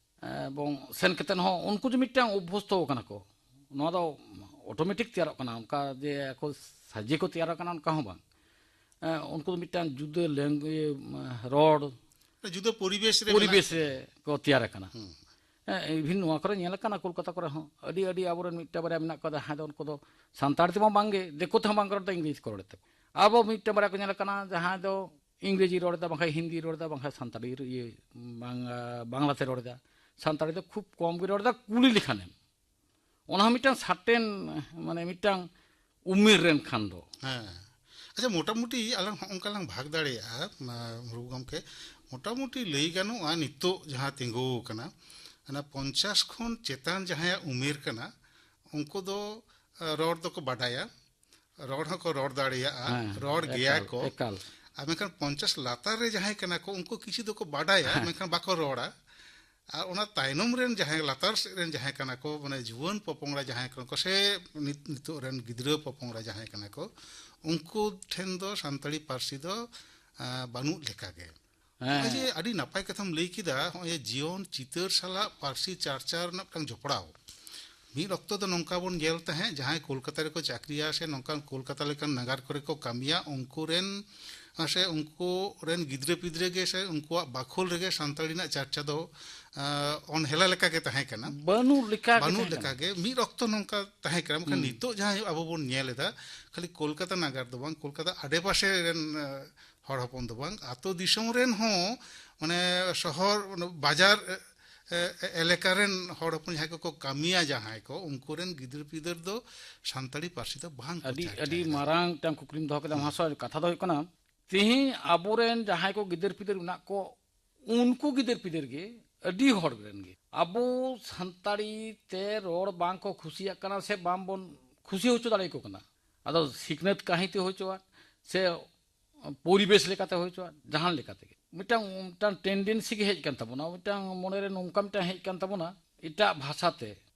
ᱮᱵᱚᱝ ᱥᱮᱱ ᱠᱟᱛᱮᱫ ᱦᱚᱸ ᱩᱱᱠᱩ ᱡᱮ ᱢᱤᱫᱴᱟᱝ ᱚᱵᱵᱷᱚᱥᱛᱚ ᱠᱟᱱᱟ ᱠᱚ, ᱱᱚᱣᱟ ᱫᱚ ᱚᱴᱳᱢᱮᱴᱤᱠ ᱛᱮᱭᱟᱨᱚᱜ ᱠᱟᱱᱟ, ᱚᱱᱠᱟ ᱡᱮ ᱟᱠᱚ ᱥᱟᱡᱮ ᱠᱚ ᱛᱮᱭᱟᱨ ᱟᱠᱟᱱᱟ, ᱚᱱᱠᱟ ᱦᱚᱸ ᱵᱟᱝ᱾ ᱮ, ᱩᱱᱠᱩ ᱫᱚ ᱢᱤᱫᱴᱟᱝ ᱡᱩᱫᱟᱹ ᱞᱮᱝ-, ᱤᱭᱟᱹ, ᱨᱚᱲ, ᱡᱩᱫᱟᱹ ᱯᱚᱨᱤᱵᱮᱥ ᱨᱮ ᱯᱚᱨᱤᱵᱮᱥ ᱢᱮᱱᱟᱜ ᱨᱮ ᱠᱚ ᱛᱮᱭᱟᱨ ᱟᱠᱟᱱᱟ᱾ ᱦᱩᱸ᱾ ᱮ, ᱤᱵᱷᱤᱱ ᱱᱚᱣᱟ ᱠᱚᱨᱮ ᱧᱮᱞ ᱟᱠᱟᱱᱟ, ᱠᱳᱞᱠᱟᱛᱟ ᱠᱚᱨᱮ ᱦᱚᱸ ᱟᱹᱰᱤ, ᱟᱹᱰᱤ ᱟᱵᱚᱨᱮᱱ ᱢᱤᱫᱴᱟᱝ ᱵᱟᱨᱭᱟ ᱢᱮᱱᱟᱜ ᱠᱚᱣᱟ, ᱡᱟᱦᱟᱸᱭ ᱫᱚ ᱩᱱᱠᱩ ᱫᱚ ᱥᱟᱱᱛᱟᱲ ᱛᱮᱢᱟ ᱵᱟᱝᱜᱮ, ᱫᱤᱠᱩ ᱛᱮᱦᱚᱸ ᱵᱟᱝ ᱠᱚ ᱨᱚᱲ ᱮᱫᱟ, ᱤᱝᱨᱮᱡᱤ ᱛᱮᱠᱚ ᱨᱚᱲᱮᱫ ᱛᱟᱠᱚᱣᱟ᱾ ᱟᱵᱚ ᱢᱤᱫᱴᱟᱝ ᱵᱟᱨᱭᱟ ᱠᱚ ᱧᱮᱞ ᱟᱠᱟᱱᱟ, ᱡᱟᱦᱟᱸᱭ ᱫᱚ ᱤᱝᱨᱮᱡᱤ ᱨᱚᱲ ᱮᱫᱟ, ᱵᱟᱝᱠᱷᱟᱱ ᱦᱤᱱᱫᱤ ᱨᱚᱲ ᱮᱫᱟ, ᱵᱟᱝᱠᱷᱟᱱ ᱥᱟᱱᱛᱟᱲᱤ ᱤᱭᱟᱹ ᱵᱟᱝ, ᱵᱟᱝᱞᱟᱛᱮ ᱨᱚᱲ ᱮᱫᱟ᱾ ᱥᱟᱱᱛᱟᱲᱤ ᱫᱚ ᱠᱷᱩᱵ ᱠᱚᱢ ᱜᱮ ᱨᱚᱲ ᱮᱫᱟ, ᱠᱩᱞᱤ ᱞᱮᱠᱷᱟᱱᱮᱢ᱾ ᱚᱱᱟ ᱦᱚᱸ ᱢᱤᱫᱴᱟᱝ ᱥᱟᱨᱴᱮᱱ, ᱢᱟᱱᱮ ᱢᱤᱫᱴᱟᱝ ᱩᱢᱮᱨ ᱨᱮᱱ ᱠᱷᱟᱱ ᱫᱚ᱾ ᱦᱮᱸ᱾ ᱟᱪᱪᱷᱟ, ᱢᱳᱴᱟᱢᱩᱴᱤ ᱟᱞᱟᱝ ᱦᱚᱸ ᱚᱱᱠᱟ ᱞᱟᱝ ᱵᱷᱟᱜᱽ ᱫᱟᱲᱮᱭᱟᱜᱼᱟ, ᱢᱟ, ᱢᱩᱨᱢᱩ ᱜᱚᱢᱠᱮ᱾ ᱢᱳᱴᱟᱢᱩᱴᱤ ᱞᱟᱹᱭ ᱜᱟᱱᱚᱜᱼᱟ, ᱱᱤᱛᱚᱜ ᱡᱟᱦᱟᱸ ᱛᱤᱸᱜᱩ ᱟᱠᱟᱱᱟ, ᱚᱱᱟ ᱯᱚᱧᱪᱟᱥ ᱠᱷᱚᱱ ᱪᱮᱛᱟᱱ ᱡᱟᱦᱟᱸᱭᱟᱜ ᱩᱢᱮᱨ ᱠᱟᱱᱟ, ᱩᱱᱠᱩ ᱫᱚ, ᱟ, ᱨᱚᱲ ᱫᱚᱠᱚ ᱵᱟᱰᱟᱭᱟ, ᱨᱚᱲ ᱦᱚᱸᱠᱚ ᱨᱚᱲ ᱫᱟᱲᱮᱭᱟᱜᱼᱟ, ᱦᱮᱸ, ᱨᱚᱲ ᱜᱮᱭᱟ ᱮᱠᱟᱞ, ᱠᱚ᱾ ᱮᱠᱟᱞ᱾ ᱟᱨ ᱢᱮᱱᱠᱷᱟᱱ ᱯᱚᱧᱪᱟᱥ ᱞᱟᱛᱟᱨ ᱨᱮ ᱡᱟᱦᱟᱸᱭ ᱠᱟᱱᱟ ᱠᱚ, ᱩᱱᱠᱩ ᱠᱤᱪᱷᱩ ᱫᱚᱠᱚ ᱵᱟᱰᱟᱭᱟ, ᱢᱮᱱᱠᱷᱟᱱ ᱵᱟᱠᱚ ᱨᱚᱲᱟ᱾ ᱟᱨ ᱚᱱᱟ ᱛᱟᱭᱱᱚᱢ ᱨᱮᱱ ᱡᱟᱦᱟᱸᱭ, ᱞᱟᱛᱟᱨ ᱥᱮᱫ ᱨᱮᱱ ᱡᱟᱦᱟᱸᱭ ᱠᱟᱱᱟ ᱠᱚ, ᱢᱟᱱᱮ ᱡᱩᱣᱟᱹᱱ ᱯᱚᱯᱚᱝᱲᱟ ᱡᱟᱦᱟᱸᱭ ᱠᱟᱱᱟ ᱠᱚ, ᱥᱮ ᱱᱤᱛ-, ᱱᱤᱛᱚᱜ ᱨᱮᱱ ᱜᱤᱫᱽᱨᱟᱹ ᱯᱚᱯᱚᱝᱲᱟ ᱡᱟᱦᱟᱸᱭ ᱠᱟᱱᱟ ᱠᱚ, ᱩᱱᱠᱩ ᱴᱷᱮᱱ ᱫᱚ ᱥᱟᱱᱛᱟᱲᱤ ᱯᱟᱹᱨᱥᱤ ᱫᱚ, ᱟ, ᱵᱟᱹᱱᱩᱜ ᱞᱮᱠᱟᱜᱮ᱾ ᱱᱚᱜᱼᱚᱭ ᱡᱮ ᱟᱹᱰᱤ ᱱᱟᱯᱟᱭ ᱠᱟᱛᱷᱟᱢ ᱞᱟᱹᱭ ᱠᱮᱫᱟ, ᱱᱚᱜᱼᱚᱭ ᱡᱮ ᱡᱤᱭᱚᱱ ᱪᱤᱛᱟᱹᱨ ᱥᱟᱞᱟᱜ ᱯᱟᱹᱨᱥᱤ ᱪᱟᱨᱪᱟᱣ ᱨᱮᱱᱟᱜ ᱢᱤᱫᱴᱟᱝ ᱡᱚᱯᱲᱟᱣ᱾ ᱢᱤᱫ ᱚᱠᱛᱚ ᱫᱚ ᱱᱚᱝᱠᱟ ᱵᱚᱱ ᱧᱮᱞ ᱛᱟᱦᱮᱸᱫ, ᱡᱟᱦᱟᱸᱭ ᱠᱳᱞᱠᱟᱛᱟ ᱨᱮᱠᱚ ᱪᱟᱹᱠᱨᱤᱭᱟ ᱥᱮ ᱱᱚᱝᱠᱟᱱ ᱠᱳᱞᱠᱟᱛᱟ ᱞᱮᱠᱟᱱ ᱱᱟᱜᱟᱨ ᱠᱚᱨᱮ ᱠᱚ ᱠᱟᱹᱢᱤᱭᱟ, ᱩᱱᱠᱩ ᱨᱮᱱ, ᱥᱮ ᱩᱱᱠᱩ ᱨᱮᱱ ᱜᱤᱫᱽᱨᱟᱹ ᱯᱤᱫᱽᱨᱟᱹ ᱜᱮ ᱥᱮ ᱩᱱᱠᱩᱣᱟᱜ ᱵᱟᱠᱷᱳᱞ ᱨᱮᱜᱮ ᱥᱟᱱᱛᱟᱲᱤ ᱨᱮᱱᱟᱜ ᱪᱟᱨᱪᱟ ᱫᱚ, ᱟ, ᱚᱱᱦᱮᱞᱟ ᱞᱮᱠᱟ ᱜᱮ ᱛᱟᱦᱮᱸ ᱠᱟᱱᱟ᱾ ᱵᱟᱹᱱᱩᱜ ᱞᱮᱠᱟ ᱜᱮ ᱵᱟᱹᱱᱩᱜ ᱛᱟᱦᱮᱸ ᱞᱮᱠᱟ ᱠᱟᱱᱟ᱾ ᱜᱮ᱾ ᱢᱤᱫ ᱚᱠᱛᱚ ᱱᱚᱝᱠᱟ ᱛᱟᱦᱮᱸ ᱠᱟᱱᱟ, ᱢᱮᱱᱠᱷᱟᱱ ᱦᱩᱸ᱾ ᱱᱤᱛᱚᱜ ᱡᱟᱦᱟᱸ ᱟᱵᱚ ᱵᱚᱱ ᱧᱮᱞ ᱮᱫᱟ, ᱠᱷᱟᱹᱞᱤ ᱠᱳᱞᱠᱟᱛᱟ ᱱᱟᱜᱟᱨ ᱫᱚ ᱵᱟᱝ, ᱠᱳᱞᱠᱟᱛᱟ ᱟᱰᱮᱯᱟᱥᱮ ᱨᱮᱱ, ᱟ, ᱦᱚᱲ ᱦᱚᱯᱚᱱ ᱫᱚ ᱵᱟᱝ, ᱟᱛᱳ ᱫᱤᱥᱚᱢ ᱨᱮᱱ ᱦᱚᱸ, ᱢᱟᱱᱮ, ᱥᱚᱦᱚᱨ, ᱚᱱᱟ ᱵᱟᱡᱟᱨ, ᱮ, ᱮ, ᱮ, ᱮᱞᱟᱠᱟ ᱨᱮᱱ ᱦᱚᱲ ᱦᱚᱯᱚᱱ ᱡᱟᱦᱟᱸᱭ ᱠᱚᱠᱚ ᱠᱟᱹᱢᱤᱭᱟ, ᱡᱟᱦᱟᱸᱭ ᱠᱚ, ᱩᱱᱠᱩ ᱨᱮᱱ ᱜᱤᱫᱟᱹᱨ ᱯᱤᱫᱟᱹᱨ ᱫᱚ ᱥᱟᱱᱛᱟᱲᱤ ᱯᱟᱹᱨᱥᱤ ᱫᱚ ᱵᱟᱝ ᱠᱚ ᱟᱹᱰᱤ, ᱪᱟᱨᱪᱟᱭᱮᱫᱟ᱾ ᱟᱹᱰᱤ ᱢᱟᱨᱟᱝ ᱢᱤᱫᱴᱟᱝ ᱠᱩᱠᱞᱤᱢ ᱫᱚᱦᱚ ᱠᱮᱫᱟ ᱢᱚᱦᱟᱥᱚᱭ᱾ ᱠᱟᱛᱷᱟ ᱫᱚ ᱦᱩᱭᱩᱜ ᱠᱟᱱᱟ, ᱛᱮᱦᱮᱧ ᱟᱵᱚᱨᱮᱱ ᱡᱟᱦᱟᱸᱭ ᱠᱚ ᱜᱤᱫᱟᱹᱨ ᱯᱤᱫᱟᱹᱨ ᱢᱮᱱᱟᱜ ᱠᱚ, ᱩᱱᱠᱩ ᱜᱤᱫᱟᱹᱨ ᱯᱤᱫᱟᱹᱨ ᱜᱮ, ᱟᱹᱰᱤ ᱦᱚᱲ ᱨᱮᱱ ᱜᱮ ᱟᱵᱚ ᱥᱟᱱᱛᱟᱲᱤ ᱛᱮ ᱨᱚᱲ ᱵᱟᱝ ᱠᱚ ᱠᱩᱥᱤᱭᱟᱜ ᱠᱟᱱᱟ ᱥᱮ ᱵᱟᱝ ᱵᱚᱱ ᱠᱩᱥᱤ ᱦᱚᱪᱚ ᱫᱟᱲᱮᱭᱟᱠᱚ ᱠᱟᱱᱟ᱾ ᱟᱫᱚ ᱥᱤᱠᱷᱱᱟᱹᱛ ᱠᱟᱹᱦᱤᱛᱮ ᱦᱩᱭ ᱦᱚᱪᱚᱣᱟᱜ ᱥᱮ ᱯᱚᱨᱤᱵᱮᱥ ᱞᱮᱠᱟᱛᱮ ᱦᱩᱭ ᱦᱚᱪᱚᱣᱟᱜ, ᱡᱟᱦᱟᱸ ᱞᱮᱠᱟ ᱛᱮᱜᱮ ᱢᱤᱫᱴᱟᱝ, ᱢᱤᱫᱴᱟᱝ ᱴᱮᱱᱰᱮᱱᱥᱤ ᱜᱮ ᱦᱮᱡ ᱟᱠᱟᱱ ᱛᱟᱵᱚᱱᱟ, ᱢᱤᱫᱴᱟᱝ ᱢᱚᱱᱮᱨᱮ ᱱᱚᱝᱠᱟ ᱢᱤᱫᱴᱟᱝ ᱦᱮᱡ ᱟᱠᱟᱱ ᱛᱟᱵᱚᱱᱟ, ᱮᱴᱟᱜ ᱵᱷᱟᱥᱟᱛᱮ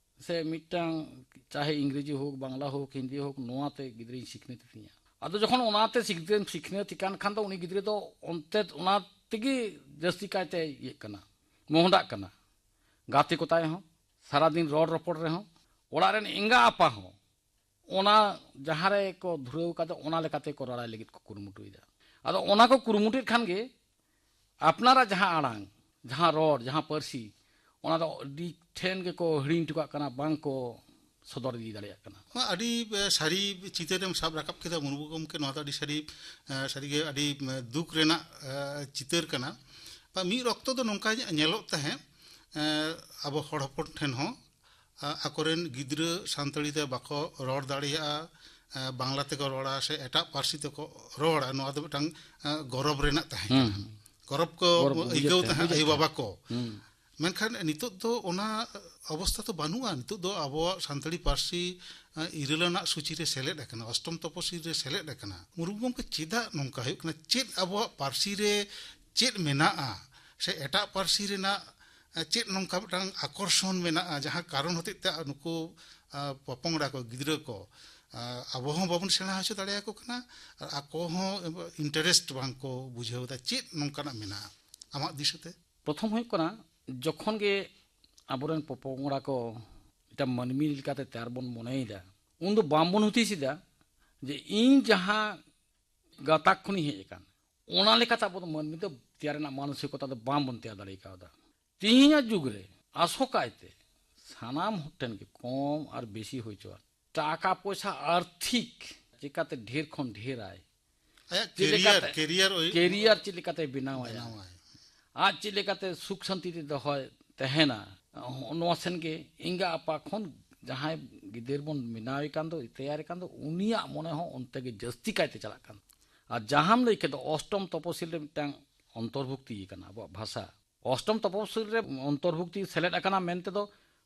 ᱥᱮ ᱢᱤᱫᱴᱟᱝ, ᱪᱟᱦᱮ ᱤᱝᱨᱮᱡᱤ ᱦᱳᱠ, ᱵᱟᱝᱞᱟ ᱦᱳᱠ, ᱦᱤᱱᱫᱤ ᱦᱳᱠ, ᱱᱚᱣᱟᱛᱮ ᱜᱤᱫᱽᱨᱟᱹᱧ ᱥᱤᱠᱷᱱᱟᱹᱛ ᱮ ᱛᱤᱧᱟ᱾ ᱟᱫᱚ ᱡᱚᱠᱷᱚᱱ ᱚᱱᱟᱛᱮ ᱥᱤᱠᱷᱱᱟᱹᱛ, ᱥᱤᱠᱷᱱᱟᱹᱛ ᱮ ᱠᱟᱱ ᱠᱷᱟᱱ ᱫᱚ ᱩᱱᱤ ᱜᱤᱫᱽᱨᱟᱹ ᱫᱚ ᱚᱱᱛᱮ, ᱚᱱᱟ ᱛᱮᱜᱮ ᱡᱟᱹᱥᱛᱤ ᱠᱟᱭᱛᱮ ᱤᱭᱟᱹᱜ ᱠᱟᱱᱟ, ᱢᱚᱦᱰᱟᱜ ᱠᱟᱱᱟ᱾ ᱜᱟᱛᱮ ᱠᱚ ᱛᱟᱭ ᱦᱚᱸ, ᱥᱟᱨᱟᱫᱤᱱ ᱨᱚᱲ ᱨᱚᱯᱚᱲ ᱨᱮᱦᱚᱸ, ᱚᱲᱟᱜ ᱨᱮᱱ ᱮᱸᱜᱟ ᱟᱯᱟ ᱦᱚᱸ ᱚᱱᱟ ᱡᱟᱦᱟᱸ ᱨᱮ ᱠᱚ ᱫᱷᱩᱨᱟᱹᱣ ᱠᱟᱫᱟ, ᱚᱱᱟ ᱞᱮᱠᱟᱛᱮ ᱠᱚ ᱨᱟᱲᱟᱭ ᱞᱟᱹᱜᱤᱫ ᱠᱚ ᱠᱩᱨᱩᱢᱩᱴᱩᱭᱮᱫᱟ᱾ ᱟᱫᱚ ᱚᱱᱟ ᱠᱚ ᱠᱩᱨᱩᱢᱩᱴᱩᱭᱮᱫ ᱠᱷᱟᱱ ᱜᱮ ᱟᱯᱱᱟᱨᱟᱜ ᱡᱟᱦᱟᱸ ᱟᱲᱟᱝ, ᱡᱟᱦᱟᱸ ᱨᱚᱲ, ᱡᱟᱦᱟᱸ ᱯᱟᱹᱨᱥᱤ, ᱚᱱᱟ ᱫᱚ ᱟᱹᱰᱤ ᱴᱷᱮᱱ ᱜᱮᱠᱚ ᱦᱤᱲᱤᱧ ᱦᱚᱴᱚ ᱠᱟᱜ ᱠᱟᱱᱟ, ᱵᱟᱝ ᱠᱚ ᱥᱚᱫᱚᱨ ᱤᱫᱤ ᱫᱟᱲᱮᱭᱟᱜ ᱠᱟᱱᱟ᱾ ᱱᱚᱣᱟ ᱟᱹᱰᱤ, ᱮ, ᱥᱟᱹᱨᱤ ᱪᱤᱛᱟᱹᱨᱮᱢ ᱥᱟᱵ ᱨᱟᱠᱟᱵ ᱠᱮᱫᱟ ᱢᱩᱨᱢᱩ ᱜᱚᱢᱠᱮ᱾ ᱱᱚᱣᱟ ᱫᱚ ᱟᱹᱰᱤ ᱥᱟᱹᱨᱤ, ᱮ, ᱥᱟᱹᱨᱤᱜᱮ ᱟᱹᱰᱤ, ᱮ, ᱫᱩᱠ ᱨᱮᱱᱟᱜ, ᱮ, ᱪᱤᱛᱟᱹᱨ ᱠᱟᱱᱟ᱾ ᱵᱟ, ᱢᱤᱫ ᱚᱠᱛᱚ ᱫᱚ ᱱᱚᱝᱠᱟ ᱧᱮᱞᱚᱜ ᱛᱟᱦᱮᱸᱫ, ᱮ, ᱟᱵᱚ ᱦᱚᱲ ᱦᱚᱯᱚᱱ ᱴᱷᱮᱱ ᱦᱚᱸ, ᱟ, ᱟᱠᱚᱨᱮᱱ ᱜᱤᱫᱽᱨᱟᱹ ᱥᱟᱱᱛᱟᱲᱤ ᱛᱮ ᱵᱟᱠᱚ ᱨᱚᱲ ᱫᱟᱲᱮᱭᱟᱜᱼᱟ, ᱮ, ᱵᱟᱝᱞᱟ ᱛᱮᱠᱚ ᱨᱚᱲᱟ ᱥᱮ ᱮᱴᱟᱜ ᱯᱟᱹᱨᱥᱤ ᱛᱮᱠᱚ ᱨᱚᱲᱟ, ᱱᱚᱣᱟ ᱫᱚ ᱢᱤᱫᱴᱟᱝ, ᱮ, ᱜᱚᱨᱚᱵ ᱨᱮᱱᱟᱜ ᱛᱟᱦᱮᱸ ᱦᱩᱸ, ᱠᱟᱱᱟ᱾ ᱦᱩᱸ᱾ ᱜᱚᱨᱚᱵ ᱠᱚ ᱜᱚᱨᱚᱵ ᱠᱚ ᱵᱩᱡᱷᱟᱹᱣ ᱟᱹᱭᱠᱟᱹᱣ ᱛᱟᱦᱮᱸᱫ, ᱛᱟᱦᱮᱸᱫ ᱵᱩᱡᱷᱟᱹᱣ ᱟᱭᱳ ᱵᱟᱵᱟ ᱛᱟᱦᱮᱸᱫ᱾ ᱠᱚ᱾ ᱦᱩᱸ᱾ ᱢᱮᱱᱠᱷᱟᱱ ᱱᱤᱛᱚᱜ ᱫᱚ ᱚᱱᱟ ᱚᱵᱚᱥᱛᱷᱟ ᱫᱚ ᱵᱟᱹᱱᱩᱜᱼᱟ᱾ ᱱᱤᱛᱚᱜ ᱫᱚ ᱟᱵᱚᱣᱟᱜ ᱥᱟᱱᱛᱟᱲᱤ ᱯᱟᱹᱨᱥᱤ, ᱮ, ᱤᱨᱟᱹᱞ ᱟᱱᱟᱜ ᱥᱩᱪᱤ ᱨᱮ ᱥᱮᱞᱮᱫ ᱟᱠᱟᱱᱟ, ᱚᱥᱴᱚᱢ ᱛᱚᱯᱚᱥᱤᱞ ᱨᱮ ᱥᱮᱞᱮᱫ ᱟᱠᱟᱱᱟ᱾ ᱢᱩᱨᱢᱩ ᱜᱚᱢᱠᱮ, ᱪᱮᱫᱟᱜ ᱱᱚᱝᱠᱟ ᱦᱩᱭᱩᱜ ᱠᱟᱱᱟ? ᱪᱮᱫ ᱟᱵᱚᱣᱟᱜ ᱯᱟᱹᱨᱥᱤ ᱨᱮ ᱪᱮᱫ ᱢᱮᱱᱟᱜᱼᱟ ᱥᱮ ᱮᱴᱟᱜ ᱯᱟᱹᱨᱥᱤ ᱨᱮᱱᱟᱜ, ᱮ, ᱪᱮᱫ ᱱᱚᱝᱠᱟ ᱢᱤᱫᱴᱟᱝ ᱟᱠᱚᱨᱥᱚᱱ ᱢᱮᱱᱟᱜᱼᱟ, ᱡᱟᱦᱟᱸ ᱠᱟᱨᱚᱱ ᱦᱚᱛᱮᱡ ᱛᱮ ᱱᱩᱠᱩ, ᱟ, ᱯᱚᱯᱚᱝᱲᱟ ᱠᱚ, ᱜᱤᱫᱽᱨᱟᱹ ᱠᱚ, ᱟ, ᱟᱵᱚ ᱦᱚᱸ ᱵᱟᱵᱚᱱ ᱥᱮᱬᱟ ᱦᱚᱪᱚ ᱫᱟᱲᱮᱭᱟᱠᱚ ᱠᱟᱱᱟ ᱟᱨ ᱟᱠᱚ ᱦᱚᱸ ᱤᱱᱴᱟᱨᱮᱥᱴ ᱵᱟᱝ ᱠᱚ ᱵᱩᱡᱷᱟᱹᱣ ᱮᱫᱟ? ᱪᱮᱫ ᱱᱚᱝᱠᱟᱱᱟᱜ ᱢᱮᱱᱟᱜᱼᱟ ᱟᱢᱟᱜ ᱫᱤᱥᱟᱹᱛᱮ? ᱯᱨᱚᱛᱷᱚᱢ ᱦᱩᱭᱩᱜ ᱠᱟᱱᱟ, ᱡᱚᱠᱷᱚᱱ ᱜᱮ ᱟᱵᱚᱨᱮᱱ ᱯᱚᱯᱚᱝᱲᱟ ᱠᱚ ᱢᱤᱫᱴᱟᱝ ᱢᱟᱹᱱᱢᱤ ᱞᱮᱠᱟᱛᱮ ᱛᱮᱭᱟᱨ ᱵᱚᱱ ᱢᱚᱱᱮᱭᱮᱫᱟ, ᱩᱱᱫᱚ ᱵᱟᱝᱵᱚᱱ ᱦᱩᱫᱤᱥ ᱮᱫᱟ ᱡᱮ ᱤᱧ ᱡᱟᱦᱟᱸ ᱜᱟᱛᱟᱠ ᱠᱷᱚᱱᱤᱧ ᱦᱮᱡ ᱟᱠᱟᱱ, ᱚᱱᱟ ᱞᱮᱠᱟᱛᱮ ᱟᱵᱚ ᱫᱚ ᱢᱟᱹᱱᱢᱤ ᱫᱚ ᱛᱮᱭᱟᱨ ᱨᱮᱱᱟᱜ ᱢᱟᱱᱚᱥᱤᱠᱚᱛᱟ ᱫᱚ ᱵᱟᱝᱵᱚᱱ ᱛᱮᱭᱟᱨ ᱫᱟᱲᱮ ᱠᱟᱣᱫᱟ᱾ ᱛᱮᱦᱮᱧᱟᱜ ᱡᱩᱜᱽ ᱨᱮ ᱟᱥᱚᱠᱟᱭᱛᱮ ᱥᱟᱱᱟᱢ ᱦᱚᱲ ᱴᱷᱮᱱ ᱜᱮ, ᱠᱚᱢ ᱟᱨ ᱵᱮᱥᱤ ᱦᱩᱭ ᱦᱚᱪᱚᱣᱟᱱ, ᱴᱟᱠᱟ ᱯᱚᱭᱥᱟ, ᱟᱨᱛᱷᱤᱠ ᱪᱮᱠᱟᱛᱮ ᱰᱷᱮᱨ ᱠᱷᱚᱱ ᱰᱷᱮᱨᱟᱭ, ᱟᱭᱟᱜ ᱪᱮᱫ ᱠᱮᱨᱤᱭᱟᱨ, ᱞᱮᱠᱟᱛᱮ ᱠᱮᱨᱤᱭᱟᱨ ᱳᱭ ᱠᱮᱨᱤᱭᱟᱨ ᱪᱮᱫ ᱞᱮᱠᱟᱛᱮ ᱵᱮᱱᱟᱣᱟᱭᱟ, ᱵᱮᱱᱟᱣᱟᱭ᱾ ᱟᱡ ᱪᱮᱫ ᱞᱮᱠᱟᱛᱮ ᱥᱩᱠ ᱥᱟᱱᱛᱤ ᱛᱮ ᱫᱚᱦᱚᱭ ᱛᱟᱦᱮᱱᱟ, ᱱᱚᱣᱟ ᱥᱮᱱ ᱜᱮ ᱮᱸᱜᱟ ᱟᱯᱟ ᱠᱷᱚᱱ ᱡᱟᱦᱟᱸᱭ ᱜᱤᱫᱟᱹᱨ ᱵᱚᱱ ᱵᱮᱱᱟᱣᱮ ᱠᱟᱱ ᱫᱚ, ᱛᱮᱭᱟᱨᱮ ᱠᱟᱱ ᱫᱚ, ᱩᱱᱤᱭᱟᱜ ᱢᱚᱱᱮ ᱦᱚᱸ ᱚᱱᱛᱮ ᱜᱮ ᱡᱟᱹᱥᱛᱤ ᱠᱟᱭᱛᱮ ᱪᱟᱞᱟᱜ ᱠᱟᱱ᱾ ᱟᱨ ᱡᱟᱦᱟᱸᱢ ᱞᱟᱹᱭ ᱠᱮᱫ ᱫᱚ ᱚᱥᱴᱚᱢ ᱛᱚᱯᱚᱥᱤᱞ ᱨᱮ ᱢᱤᱫᱴᱟᱝ ᱚᱱᱛᱚᱨᱵᱷᱩᱠᱛᱤ ᱠᱟᱱᱟ ᱟᱵᱚᱣᱟᱜ ᱵᱷᱟᱥᱟ᱾ ᱚᱥᱴᱚᱢ ᱛᱚᱯᱚᱥᱤᱞ ᱨᱮ ᱚᱱᱛᱚᱨᱵᱷᱩᱠᱛᱤ ᱥᱮᱞᱮᱫ ᱟᱠᱟᱱᱟ ᱢᱮᱱᱛᱮ ᱫᱚ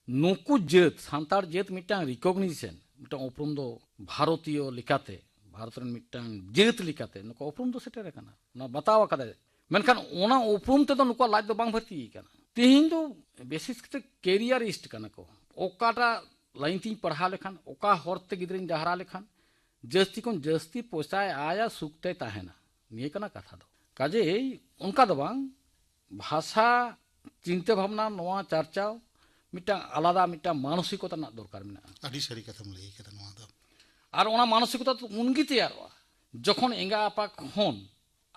ᱱᱩᱠᱩ ᱡᱟᱹᱛ, ᱥᱟᱱᱛᱟᱲ ᱡᱟᱹᱛ ᱢᱤᱫᱴᱟᱝ ᱨᱤᱠᱚᱜᱱᱤᱥᱮᱱ, ᱢᱤᱫᱴᱟᱝ ᱩᱯᱨᱩᱢ ᱫᱚ ᱵᱷᱟᱨᱚᱛᱤᱭᱚ ᱞᱮᱠᱟᱛᱮ, ᱵᱷᱟᱨᱚᱛ ᱨᱮᱱ ᱢᱤᱫᱴᱟᱝ ᱡᱟᱹᱛ ᱞᱮᱠᱟᱛᱮ ᱱᱩᱠᱩ ᱩᱯᱨᱩᱢ ᱫᱚ ᱥᱮᱴᱮᱨ ᱟᱠᱟᱱᱟ, ᱚᱱᱟ ᱵᱟᱛᱟᱣ ᱟᱠᱟᱫᱟᱭ᱾ ᱢᱮᱱᱠᱷᱟᱱ ᱚᱱᱟ ᱩᱯᱨᱩᱢ ᱛᱮᱫᱚ ᱱᱩᱠᱩᱣᱟᱜ ᱞᱟᱡ ᱫᱚ ᱵᱟᱝ ᱵᱷᱟᱹᱨᱛᱤ ᱟᱠᱟᱱᱟ᱾ ᱛᱮᱦᱮᱧ ᱫᱚ ᱵᱤᱥᱮᱥ ᱠᱟᱛᱮ ᱠᱮᱨᱤᱭᱟᱨᱤᱥᱴ ᱠᱟᱱᱟ ᱠᱚ, ᱚᱠᱟᱴᱟᱜ ᱞᱟᱭᱤᱱ ᱛᱤᱧ ᱯᱟᱲᱦᱟᱣ ᱞᱮᱠᱷᱟᱱ, ᱚᱠᱟ ᱦᱚᱨ ᱛᱮ ᱜᱤᱫᱽᱨᱟᱹᱧ ᱰᱟᱦᱟᱨᱟ ᱞᱮᱠᱷᱟᱱ ᱡᱟᱹᱥᱛᱤ ᱠᱷᱚᱱ ᱡᱟᱹᱥᱛᱤ ᱯᱚᱭᱥᱟᱭ ᱟᱭᱟ, ᱥᱩᱠ ᱛᱮᱭ ᱛᱟᱦᱮᱱᱟ, ᱱᱤᱭᱟᱹ ᱠᱟᱱᱟ ᱠᱟᱛᱷᱟ ᱫᱚ᱾ ᱠᱟᱡᱮᱭ ᱚᱱᱠᱟ ᱫᱚ ᱵᱟᱝ, ᱵᱷᱟᱥᱟ ᱪᱤᱱᱛᱟᱹ ᱵᱷᱟᱵᱽᱱᱟ, ᱱᱚᱣᱟ ᱪᱟᱨᱪᱟᱣ ᱢᱤᱫᱴᱟᱝ ᱟᱞᱟᱫᱟ ᱢᱤᱫᱴᱟᱝ ᱢᱟᱱᱚᱥᱤᱠᱚᱛᱟ ᱨᱮᱱᱟᱜ ᱫᱚᱨᱠᱟᱨ ᱢᱮᱱᱟᱜᱼᱟ᱾ ᱟᱹᱰᱤ ᱥᱟᱹᱨᱤ ᱠᱟᱛᱷᱟᱢ ᱞᱟᱹᱭ ᱠᱟᱫᱟ ᱱᱚᱣᱟ ᱫᱚ᱾ ᱟᱨ ᱚᱱᱟ ᱢᱟᱱᱚᱥᱤᱠᱚᱛᱟ ᱫᱚ ᱩᱱᱜᱮ ᱛᱮᱭᱟᱨᱚᱜᱼᱟ, ᱡᱚᱠᱷᱚᱱ ᱮᱸᱜᱟ ᱟᱯᱟ ᱠᱷᱚᱱ,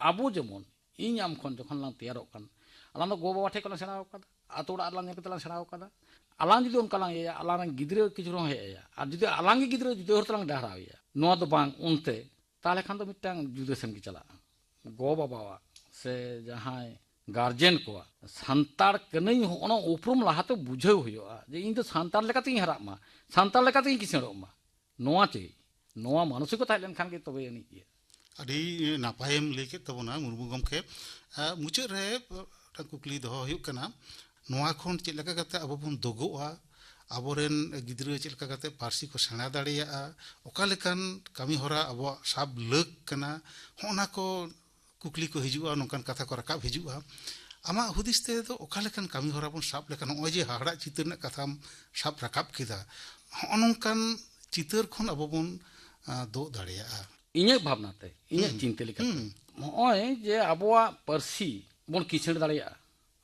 ᱟᱵᱚ ᱡᱮᱢᱚᱱ ᱤᱧ ᱟᱢ ᱠᱷᱚᱱ ᱡᱚᱠᱷᱚᱱ ᱞᱟᱝ ᱛᱮᱭᱟᱨᱚᱜ ᱠᱟᱱ, ᱟᱞᱟᱝ ᱫᱚ ᱜᱚ ᱵᱟᱵᱟ ᱴᱷᱮᱱ ᱠᱷᱚᱱ ᱞᱟᱝ ᱥᱮᱬᱟ ᱟᱠᱟᱫᱟ, ᱟᱛᱳ ᱚᱲᱟᱜ ᱨᱮᱞᱟᱝ ᱧᱮᱞ ᱠᱟᱛᱮ ᱞᱟᱝ ᱥᱮᱬᱟ ᱟᱠᱟᱫᱟ᱾ ᱟᱞᱟᱝ ᱡᱩᱫᱤ ᱚᱱᱠᱟ ᱞᱟᱝ ᱤᱭᱟᱹᱭᱟ, ᱟᱞᱟᱝ ᱨᱮᱱ ᱜᱤᱫᱽᱨᱟᱹ ᱠᱤᱪᱷᱩ ᱨᱮᱦᱚᱸ ᱦᱮᱡ ᱟᱭᱟ, ᱟᱨ ᱡᱩᱫᱤ ᱟᱞᱟᱝ ᱜᱮ ᱜᱤᱫᱽᱨᱟᱹ ᱡᱩᱫᱟᱹ ᱦᱚᱨ ᱛᱮᱞᱟᱝ ᱰᱟᱦᱨᱟᱣ ᱮᱭᱟ, ᱱᱚᱣᱟ ᱫᱚ ᱵᱟᱝ, ᱚᱱᱛᱮ, ᱛᱟᱦᱚᱞᱮ ᱠᱷᱟᱱ ᱫᱚ ᱢᱤᱫᱴᱟᱝ ᱡᱩᱫᱟᱹ ᱥᱮᱱ ᱜᱮ ᱪᱟᱞᱟᱜᱼᱟ᱾ ᱜᱚ ᱵᱟᱵᱟᱣᱟᱜ ᱥᱮ ᱡᱟᱦᱟᱸᱭ ᱜᱟᱨᱡᱮᱱ ᱠᱚᱣᱟᱜ ᱥᱟᱱᱛᱟᱲ ᱠᱟᱹᱱᱟᱹᱧ ᱦᱚᱸᱜᱼᱚ ᱱᱚᱣᱟ ᱩᱯᱨᱩᱢ ᱞᱟᱦᱟᱛᱮ ᱵᱩᱡᱷᱟᱹᱣ ᱦᱩᱭᱩᱜᱼᱟ, ᱡᱮ ᱤᱧ ᱫᱚ ᱥᱟᱱᱛᱟᱲ ᱞᱮᱠᱟᱛᱤᱧ ᱦᱟᱨᱟᱜ ᱢᱟ, ᱥᱟᱱᱛᱟᱲ ᱞᱮᱠᱟᱛᱤᱧ ᱠᱤᱥᱟᱹᱬᱚᱜ ᱢᱟ, ᱱᱚᱣᱟ ᱪᱮ, ᱱᱚᱣᱟ ᱢᱟᱱᱚᱥᱤᱠᱚᱛᱟ ᱦᱮᱡ ᱞᱮᱱᱠᱷᱟᱱ ᱜᱮ ᱛᱚᱵᱮ ᱟᱹᱱᱤᱡ ᱜᱮ᱾ ᱟᱹᱰᱤ ᱱᱟᱯᱟᱭᱮᱢ ᱞᱟᱹᱭ ᱠᱮᱫ ᱛᱟᱵᱚᱱᱟ ᱢᱩᱨᱢᱩ ᱜᱚᱢᱠᱮ᱾ ᱟᱨ ᱢᱩᱪᱟᱹᱫ ᱨᱮ ᱢᱤᱫᱴᱟᱝ ᱠᱩᱠᱞᱤ ᱫᱚᱦᱚ ᱦᱩᱭᱩᱜ ᱠᱟᱱᱟ, ᱱᱚᱣᱟ ᱠᱷᱚᱱ ᱪᱮᱫ ᱞᱮᱠᱟ ᱠᱟᱛᱮ ᱟᱵᱚ ᱵᱚᱱ ᱫᱚᱜᱚᱜᱼᱟ, ᱟᱵᱚᱨᱮᱱ ᱜᱤᱫᱽᱨᱟᱹ ᱪᱮᱫ ᱞᱮᱠᱟ ᱠᱟᱛᱮ ᱯᱟᱹᱨᱥᱤ ᱠᱚ ᱥᱮᱬᱟ ᱫᱟᱲᱮᱭᱟᱜᱼᱟ, ᱚᱠᱟ ᱞᱮᱠᱟᱱ ᱠᱟᱹᱢᱤ ᱦᱚᱨᱟ ᱟᱵᱚᱣᱟᱜ ᱥᱟᱵ ᱞᱟᱹᱠ ᱠᱟᱱᱟ, ᱦᱚᱸᱜᱼᱚ ᱱᱟ ᱠᱚ ᱠᱩᱠᱞᱤ ᱠᱚ ᱦᱤᱡᱩᱜᱼᱟ, ᱱᱚᱝᱠᱟᱱ ᱠᱟᱛᱷᱟ ᱠᱚ ᱨᱟᱠᱟᱵ ᱦᱤᱡᱩᱜᱼᱟ᱾ ᱟᱢᱟᱜ ᱦᱩᱫᱤᱥ ᱛᱮᱫᱚ ᱚᱠᱟ ᱞᱮᱠᱟᱱ ᱠᱟᱹᱢᱤ ᱦᱚᱨᱟ ᱵᱚᱱ ᱥᱟᱵ ᱞᱮᱠᱷᱟᱱ, ᱱᱚᱜᱼᱚᱭ ᱡᱮ ᱦᱟᱦᱟᱲᱟᱜ ᱪᱤᱛᱟᱹᱨ ᱨᱮᱱᱟᱜ ᱠᱟᱛᱷᱟᱢ ᱥᱟᱵ ᱨᱟᱠᱟᱵ ᱠᱮᱫᱟ, ᱦᱚᱸᱜᱼᱚ ᱱᱚᱝᱠᱟᱱ ᱪᱤᱛᱟᱹᱨ ᱠᱷᱚᱱ ᱟᱵᱚ ᱵᱚᱱ, ᱟ, ᱫᱳᱜ ᱫᱟᱲᱮᱭᱟᱜᱼᱟ? ᱤᱧᱟᱹᱜ ᱵᱷᱟᱵᱽᱱᱟ ᱛᱮ, ᱤᱧᱟᱹᱜ ᱦᱩᱸ᱾ ᱪᱤᱱᱛᱟᱹ ᱞᱮᱠᱟᱛᱮ, ᱦᱩᱸ᱾ ᱱᱚᱜᱼᱚᱭ ᱡᱮ ᱟᱵᱚᱣᱟᱜ ᱯᱟᱹᱨᱥᱤ ᱵᱚᱱ ᱠᱤᱥᱟᱹᱬ ᱫᱟᱲᱮᱭᱟᱜᱼᱟ,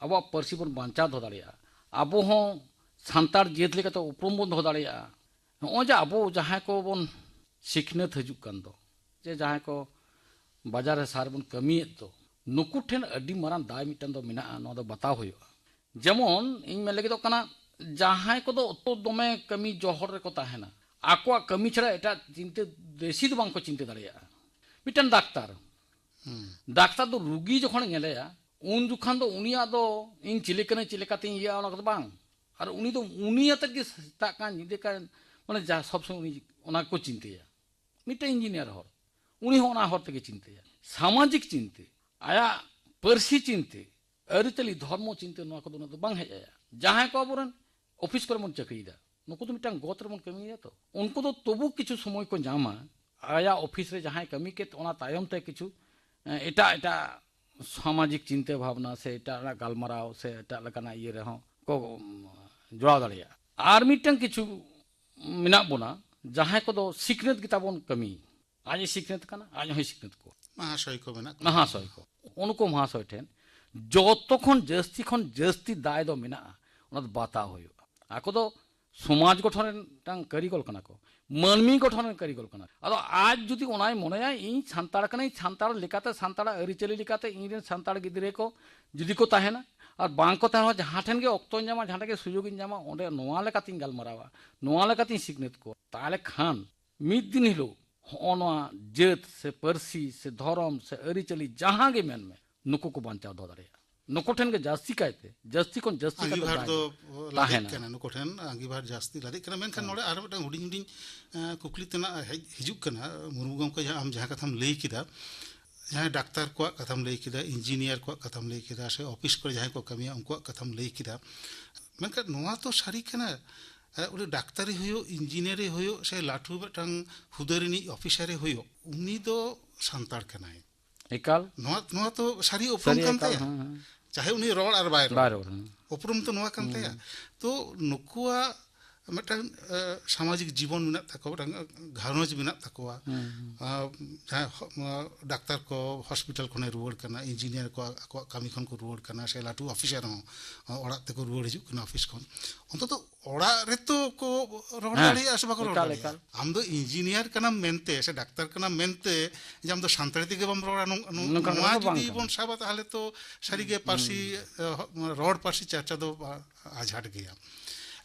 ᱟᱵᱚᱣᱟᱜ ᱯᱟᱹᱨᱥᱤ ᱵᱚᱱ ᱵᱟᱧᱪᱟᱣ ᱫᱚᱦᱚ ᱫᱟᱲᱮᱭᱟᱜᱼᱟ, ᱟᱵᱚ ᱦᱚᱸ ᱥᱟᱱᱛᱟᱲ ᱡᱟᱹᱛ ᱞᱮᱠᱟᱛᱮ ᱩᱯᱨᱩᱢ ᱵᱚᱱ ᱫᱚᱦᱚ ᱫᱟᱲᱮᱭᱟᱜᱼᱟ, ᱱᱚᱜᱼᱚᱭ ᱡᱮ ᱟᱵᱚ ᱡᱟᱦᱟᱸᱭ ᱠᱚᱵᱚᱱ ᱥᱤᱠᱷᱱᱟᱹᱛ ᱦᱤᱡᱩᱜ ᱠᱟᱱ ᱫᱚ, ᱡᱮ ᱡᱟᱦᱟᱸᱭ ᱠᱚ ᱵᱟᱡᱟᱨ ᱨᱮ ᱥᱟᱦᱟᱨ ᱨᱮᱵᱚᱱ ᱠᱟᱹᱢᱤᱭᱮᱫ ᱫᱚ, ᱱᱩᱠᱩ ᱴᱷᱮᱱ ᱟᱹᱰᱤ ᱢᱟᱨᱟᱝ ᱫᱟᱭ ᱢᱤᱫᱴᱟᱝ ᱫᱚ ᱢᱮᱱᱟᱜᱼᱟ, ᱱᱚᱣᱟ ᱫᱚ ᱵᱟᱛᱟᱣ ᱦᱩᱭᱩᱜᱼᱟ᱾ ᱡᱮᱢᱚᱱ ᱤᱧ ᱢᱮᱱ ᱞᱟᱹᱜᱤᱫᱚᱜ ᱠᱟᱱᱟ, ᱡᱟᱦᱟᱸᱭ ᱠᱚᱫᱚ ᱚᱛᱚ ᱫᱚᱢᱮ ᱠᱟᱹᱢᱤ ᱡᱚᱦᱚᱲ ᱨᱮᱠᱚ ᱛᱟᱦᱮᱱᱟ, ᱟᱠᱚᱣᱟᱜ ᱠᱟᱹᱢᱤ ᱪᱷᱟᱲᱟ ᱮᱴᱟᱜ ᱪᱤᱱᱛᱟᱹ ᱵᱮᱥᱤ ᱫᱚ ᱵᱟᱝᱠᱚ ᱪᱤᱱᱛᱟᱹ ᱫᱟᱲᱮᱭᱟᱜᱼᱟ᱾ ᱢᱤᱫᱴᱟᱝ ᱰᱟᱠᱛᱟᱨ, ᱦᱩᱸ᱾ ᱰᱟᱠᱛᱟᱨ ᱫᱚ ᱨᱩᱜᱤ ᱡᱚᱠᱷᱚᱱᱮ ᱧᱮᱞᱮᱭᱟ, ᱩᱱ ᱡᱚᱠᱷᱚᱱ ᱫᱚ ᱩᱱᱤᱭᱟᱜ ᱫᱚ ᱤᱧ ᱪᱤᱞᱤ ᱠᱟᱹᱱᱟᱹᱧ, ᱪᱮᱫ ᱞᱮᱠᱟᱛᱤᱧ ᱤᱭᱟᱹᱜᱼᱟ, ᱚᱱᱟ ᱠᱚᱫᱚ ᱵᱟᱝ᱾ ᱟᱨ ᱩᱱᱤ ᱫᱚ ᱩᱱᱤ ᱟᱛᱮᱫ ᱜᱮ ᱥᱮᱛᱟᱜ ᱠᱟᱱ ᱧᱤᱫᱟᱹ ᱠᱟᱱ, ᱢᱟᱱᱮ ᱡᱟ ᱥᱚᱵ ᱥᱚᱢᱚᱭ ᱩᱱᱤ ᱚᱱᱟ ᱜᱮᱠᱚ ᱪᱤᱱᱛᱟᱹᱭᱟ᱾ ᱢᱤᱫᱴᱮᱱ ᱤᱧᱡᱤᱱᱤᱭᱟᱨ ᱦᱚᱲ, ᱩᱱᱤ ᱦᱚᱸ ᱚᱱᱟ ᱦᱚᱨ ᱛᱮᱜᱮ ᱪᱤᱱᱛᱟᱹᱭᱟ᱾ ᱥᱟᱢᱟᱡᱤᱠ ᱪᱤᱱᱛᱟᱹ, ᱟᱭᱟᱜ ᱯᱟᱹᱨᱥᱤ ᱪᱤᱱᱛᱟᱹ, ᱟᱹᱨᱤᱪᱟᱹᱞᱤ, ᱫᱷᱚᱨᱢᱚ ᱪᱤᱱᱛᱟᱹ, ᱱᱚᱣᱟ ᱠᱚᱫᱚ ᱩᱱᱟᱹᱜ ᱫᱚ ᱵᱟᱝ ᱦᱮᱡ ᱟᱭᱟ᱾ ᱡᱟᱦᱟᱸᱭ ᱠᱚ ᱟᱵᱚᱨᱮᱱ ᱚᱯᱷᱤᱥ ᱠᱚᱨᱮ ᱵᱚᱱ ᱪᱟᱹᱠᱨᱤᱭᱮᱫᱟ, ᱱᱩᱠᱩ ᱫᱚ ᱢᱤᱫᱴᱟᱝ ᱜᱚᱛ ᱨᱮᱵᱚᱱ ᱠᱟᱹᱢᱤᱭᱮᱫᱟ ᱛᱚ, ᱩᱱᱠᱩ ᱫᱚ ᱛᱚᱵᱩ ᱠᱤᱪᱷᱩ ᱥᱚᱢᱚᱭ ᱠᱚ ᱧᱟᱢᱟ ᱟᱭᱟᱜ ᱚᱯᱷᱤᱥ ᱨᱮ ᱡᱟᱦᱟᱸᱭ ᱠᱟᱹᱢᱤ ᱠᱮᱫ, ᱚᱱᱟ ᱛᱟᱭᱚᱢ ᱛᱮ ᱠᱤᱪᱷᱩ, ᱮ, ᱮᱴᱟᱜ ᱮᱴᱟᱜ ᱥᱟᱢᱟᱡᱤᱠ ᱪᱤᱱᱛᱟᱹ ᱵᱷᱟᱵᱽᱱᱟ ᱥᱮ ᱮᱴᱟᱜ ᱨᱮᱱᱟᱜ ᱜᱟᱞᱢᱟᱨᱟᱣ ᱥᱮ ᱮᱴᱟᱜ ᱞᱮᱠᱟᱱᱟᱜ ᱤᱭᱟᱹ ᱨᱮᱦᱚᱸ ᱠᱚ, ᱩᱢ, ᱡᱚᱲᱟᱣ ᱫᱟᱲᱮᱭᱟᱜᱼᱟ᱾ ᱟᱨ ᱢᱤᱫᱴᱟᱝ ᱠᱤᱪᱷᱩ ᱢᱮᱱᱟᱜ ᱵᱚᱱᱟ, ᱡᱟᱦᱟᱸᱭ ᱠᱚᱫᱚ ᱥᱤᱠᱷᱱᱟᱹᱛ ᱜᱮᱛᱟ ᱵᱚᱱ ᱠᱟᱹᱢᱤ, ᱟᱡ ᱮ ᱥᱤᱠᱷᱱᱟᱹᱛ ᱠᱟᱱᱟ, ᱟᱡ ᱦᱚᱸᱭ ᱥᱤᱠᱷᱱᱟᱹᱛ ᱠᱚᱣᱟ᱾ ᱢᱟᱦᱟᱥᱚᱭ ᱠᱚ ᱢᱮᱱᱟᱜ ᱠᱚᱣᱟ᱾ ᱢᱟᱦᱟᱥᱚᱭ ᱠᱚ, ᱩᱱᱠᱩ ᱢᱟᱦᱟᱥᱚᱭ ᱴᱷᱮᱱ ᱡᱚᱛᱚ ᱠᱷᱚᱱ ᱡᱟᱹᱥᱛᱤ ᱠᱷᱚᱱ ᱡᱟᱹᱥᱛᱤ ᱫᱟᱭ ᱫᱚ ᱢᱮᱱᱟᱜᱼᱟ, ᱚᱱᱟ ᱫᱚ ᱵᱟᱛᱟᱣ ᱦᱩᱭᱩᱜᱼᱟ᱾ ᱟᱠᱚ ᱫᱚ ᱥᱚᱢᱟᱡᱽ ᱜᱚᱴᱷᱚᱱ ᱨᱮᱱ ᱢᱤᱫᱴᱟᱝ ᱠᱟᱹᱨᱤᱜᱚᱞ ᱠᱟᱱᱟ ᱠᱚ, ᱢᱟᱹᱱᱢᱤ ᱜᱚᱴᱷᱚᱱ ᱨᱮᱱ ᱠᱟᱹᱨᱤᱜᱚᱞ ᱠᱟᱱᱟ᱾ ᱟᱫᱚ ᱟᱡ ᱡᱩᱫᱤ ᱚᱱᱟᱭ ᱢᱚᱱᱮᱭᱟ, ᱤᱧ ᱥᱟᱱᱛᱟᱲ ᱠᱟᱹᱱᱟᱹᱧ, ᱥᱟᱱᱛᱟᱲ ᱞᱮᱠᱟᱛᱮ, ᱥᱟᱱᱛᱟᱲᱟᱜ ᱟᱹᱨᱤᱪᱟᱹᱞᱤ ᱞᱮᱠᱟᱛᱮ ᱤᱧ ᱨᱮᱱ ᱥᱟᱱᱛᱟᱲ ᱜᱤᱫᱽᱨᱟᱹ ᱠᱚ ᱡᱩᱫᱤ ᱠᱚ ᱛᱟᱦᱮᱱᱟ, ᱟᱨ ᱵᱟᱝ ᱠᱚ ᱛᱟᱦᱮᱱᱟ, ᱡᱟᱦᱟᱸ ᱴᱷᱮᱱ ᱜᱮ ᱚᱠᱛᱚᱧ ᱧᱟᱢᱟ, ᱡᱟᱦᱟᱸ ᱴᱷᱮᱱ ᱜᱮ ᱥᱩᱡᱳᱜᱽ ᱤᱧ ᱧᱟᱢᱟ, ᱚᱸᱰᱮ ᱱᱚᱣᱟ ᱞᱮᱠᱟᱛᱤᱧ ᱜᱟᱞᱢᱟᱨᱟᱣᱟ, ᱱᱚᱣᱟ ᱞᱮᱠᱟᱛᱤᱧ ᱥᱤᱠᱷᱱᱟᱹᱛ ᱠᱚᱣᱟ, ᱛᱟᱦᱚᱞᱮ ᱠᱷᱟᱱ ᱢᱤᱫ ᱫᱤᱱ ᱦᱤᱞᱳᱜ ᱦᱚᱸᱜᱼᱚ ᱱᱚᱣᱟ ᱡᱟᱹᱛ ᱥᱮ ᱯᱟᱹᱨᱥᱤ ᱥᱮ ᱫᱷᱚᱨᱚᱢ ᱥᱮ ᱟᱹᱨᱤᱪᱟᱹᱞᱤ ᱡᱟᱦᱟᱸ ᱜᱮ ᱢᱮᱱ ᱢᱮ, ᱱᱩᱠᱩ ᱠᱚ ᱵᱟᱧᱪᱟᱣ ᱫᱚᱦᱚ ᱫᱟᱲᱮᱭᱟᱜᱼᱟ᱾ ᱱᱩᱠᱩ ᱴᱷᱮᱱ ᱜᱮ ᱡᱟᱹᱥᱛᱤ ᱠᱟᱭᱛᱮ, ᱡᱟᱹᱥᱛᱤ ᱠᱷᱚᱱ ᱡᱟᱹᱥᱛᱤ ᱠᱟᱭᱛᱮ ᱟᱸᱜᱤᱵᱷᱟᱨ ᱫᱟᱭ ᱫᱚ ᱞᱟᱹᱠᱛᱤᱜ ᱛᱟᱦᱮᱱᱟ᱾ ᱠᱟᱱᱟ, ᱱᱩᱠᱩ ᱴᱷᱮᱱ ᱟᱸᱜᱤᱵᱷᱟᱨ ᱡᱟᱹᱥᱛᱤ ᱞᱟᱹᱠᱛᱤᱜ ᱠᱟᱱᱟ᱾ ᱢᱮᱱᱠᱷᱟᱱ ᱦᱮᱸ᱾ ᱱᱚᱰᱮ ᱟᱨ ᱢᱤᱫᱴᱟᱝ ᱦᱩᱰᱤᱧ ᱦᱩᱰᱤᱧ, ᱮᱸ, ᱠᱩᱠᱞᱤ ᱛᱮᱱᱟᱜ ᱦᱮᱡ ᱦᱤᱡᱩᱜ ᱠᱟᱱᱟ, ᱢᱩᱨᱢᱩ ᱜᱚᱢᱠᱮ, ᱡᱟᱦᱟᱸ ᱟᱢ ᱡᱟᱦᱟᱸ ᱠᱟᱛᱷᱟᱢ ᱞᱟᱹᱭ ᱠᱮᱫᱟ, ᱡᱟᱦᱟᱸᱭ ᱰᱟᱠᱛᱟᱨ ᱠᱚᱣᱟᱜ ᱠᱟᱛᱷᱟᱢ ᱞᱟᱹᱭ ᱠᱮᱫᱟ, ᱤᱧᱡᱤᱱᱤᱭᱟᱨ ᱠᱚᱣᱟᱜ ᱠᱟᱛᱷᱟᱢ ᱞᱟᱹᱭ ᱠᱮᱫᱟ, ᱥᱮ ᱚᱯᱷᱤᱥ ᱠᱚᱨᱮ ᱡᱟᱦᱟᱸᱭ ᱠᱚ ᱠᱟᱹᱢᱤᱭᱟ ᱩᱱᱠᱩᱣᱟᱜ ᱠᱟᱛᱷᱟᱢ ᱞᱟᱹᱭ ᱠᱮᱫᱟ, ᱢᱮᱱᱠᱷᱟᱱ ᱱᱚᱣᱟ ᱛᱚ ᱥᱟᱹᱨᱤ ᱠᱟᱱᱟ, ᱮ, ᱩᱱᱤ ᱰᱟᱠᱛᱟᱨᱤ ᱦᱩᱭᱩᱜ, ᱤᱧᱡᱤᱱᱤᱭᱟᱨᱤ ᱦᱩᱭᱩᱜ, ᱥᱮ ᱞᱟᱹᱴᱩ ᱢᱤᱫᱴᱟᱝ ᱦᱩᱫᱟᱹ ᱨᱤᱱᱤᱡ ᱚᱯᱷᱤᱥᱟᱨᱮ ᱦᱩᱭᱩᱜ, ᱩᱱᱤ ᱫᱚ ᱥᱟᱱᱛᱟᱲ ᱠᱟᱱᱟᱭ᱾ ᱮᱠᱟᱞ᱾ ᱱᱚᱣᱟ, ᱱᱚᱣᱟ ᱛᱚ ᱥᱟᱹᱨᱤ ᱩᱯᱨᱩᱢ ᱥᱟᱹᱨᱤ ᱠᱟᱱ ᱮᱠᱟᱞ, ᱛᱟᱭᱟ᱾ ᱦᱮᱸ, ᱦᱮᱸ᱾ ᱪᱟᱦᱮ ᱩᱱᱤ ᱨᱚᱲ ᱟᱨ ᱵᱟᱭ ᱨᱚᱲ᱾ ᱵᱟᱭ ᱨᱚᱲ, ᱦᱮᱸ᱾ ᱩᱯᱨᱩᱢ ᱛᱚ ᱱᱚᱣᱟ ᱠᱟᱱ ᱦᱩᱸ᱾ ᱛᱟᱭᱟ᱾ ᱛᱚ ᱱᱩᱠᱩᱣᱟᱜ ᱢᱤᱫᱴᱟᱝ, ᱮ, ᱥᱟᱢᱟᱡᱤᱠ ᱡᱤᱵᱚᱱ ᱢᱮᱱᱟᱜ ᱛᱟᱠᱚᱣᱟ, ᱢᱤᱫᱴᱟᱝ ᱜᱷᱟᱨᱚᱸᱡᱽ ᱢᱮᱱᱟᱜ ᱛᱟᱠᱚᱣᱟ᱾ ᱦᱩᱸ, ᱦᱩᱸ᱾ ᱟ, ᱡᱟᱦᱟᱸᱭ ᱦᱚ-, ᱟ, ᱰᱟᱠᱛᱟᱨ ᱠᱚ ᱦᱚᱥᱯᱤᱴᱟᱞ ᱠᱷᱚᱱᱮ ᱨᱩᱣᱟᱹᱲ ᱠᱟᱱᱟ, ᱤᱧᱡᱤᱱᱤᱭᱟᱨ ᱠᱚ ᱟᱠᱚᱣᱟᱜ ᱠᱟᱹᱢᱤ ᱠᱷᱚᱱ ᱠᱚ ᱨᱩᱣᱟᱹᱲ ᱠᱟᱱᱟ, ᱥᱮ ᱞᱟᱹᱴᱩ ᱚᱯᱷᱤᱥᱟᱨ ᱦᱚᱸ, ᱟ, ᱚᱲᱟᱜ ᱛᱮᱠᱚ ᱨᱩᱣᱟᱹᱲ ᱦᱤᱡᱩᱜ ᱠᱟᱱᱟ ᱚᱯᱷᱤᱥ ᱠᱷᱚᱱ᱾ ᱚᱱᱛᱚᱛᱚ ᱚᱲᱟᱜ ᱨᱮᱛᱚ ᱠᱚ ᱨᱚᱲ ᱦᱮᱸ, ᱫᱟᱲᱮᱭᱟᱜᱼᱟ ᱥᱮ ᱵᱟᱠᱚ ᱨᱚᱲ ᱮᱠᱟᱞ, ᱫᱟᱲᱮᱭᱟᱜᱼᱟ? ᱮᱠᱟᱞ᱾ ᱟᱢ ᱫᱚ ᱤᱧᱡᱤᱱᱤᱭᱟᱨ ᱠᱟᱱᱟᱢ ᱢᱮᱱᱛᱮ ᱥᱮ ᱰᱟᱠᱛᱟᱨ ᱠᱟᱱᱟᱢ ᱢᱮᱱᱛᱮ ᱡᱮ ᱟᱢ ᱫᱚ ᱥᱟᱱᱛᱟᱲᱤ ᱛᱮᱜᱮ ᱵᱟᱢ ᱨᱚᱲᱟ, ᱱᱚᱝ-, ᱱᱚᱝ-, ᱱᱚᱝᱠᱟᱱ ᱱᱚᱣᱟ ᱠᱟᱛᱷᱟ ᱫᱚ ᱵᱟᱝ ᱡᱩᱫᱤ ᱠᱟᱱᱟ᱾ ᱵᱚᱱ ᱥᱟᱵᱟ, ᱛᱟᱦᱚᱞᱮ ᱛᱚ ᱥᱟᱹᱨᱤᱜᱮ ᱯᱟᱹᱨᱥᱤ, ᱦᱩᱸ᱾ ᱮ, ᱦᱚ-, ᱨᱚᱲ ᱯᱟᱹᱨᱥᱤ ᱪᱟᱨᱪᱟ ᱫᱚ ᱵᱟ-, ᱟᱡᱷᱟᱴ ᱜᱮᱭᱟ᱾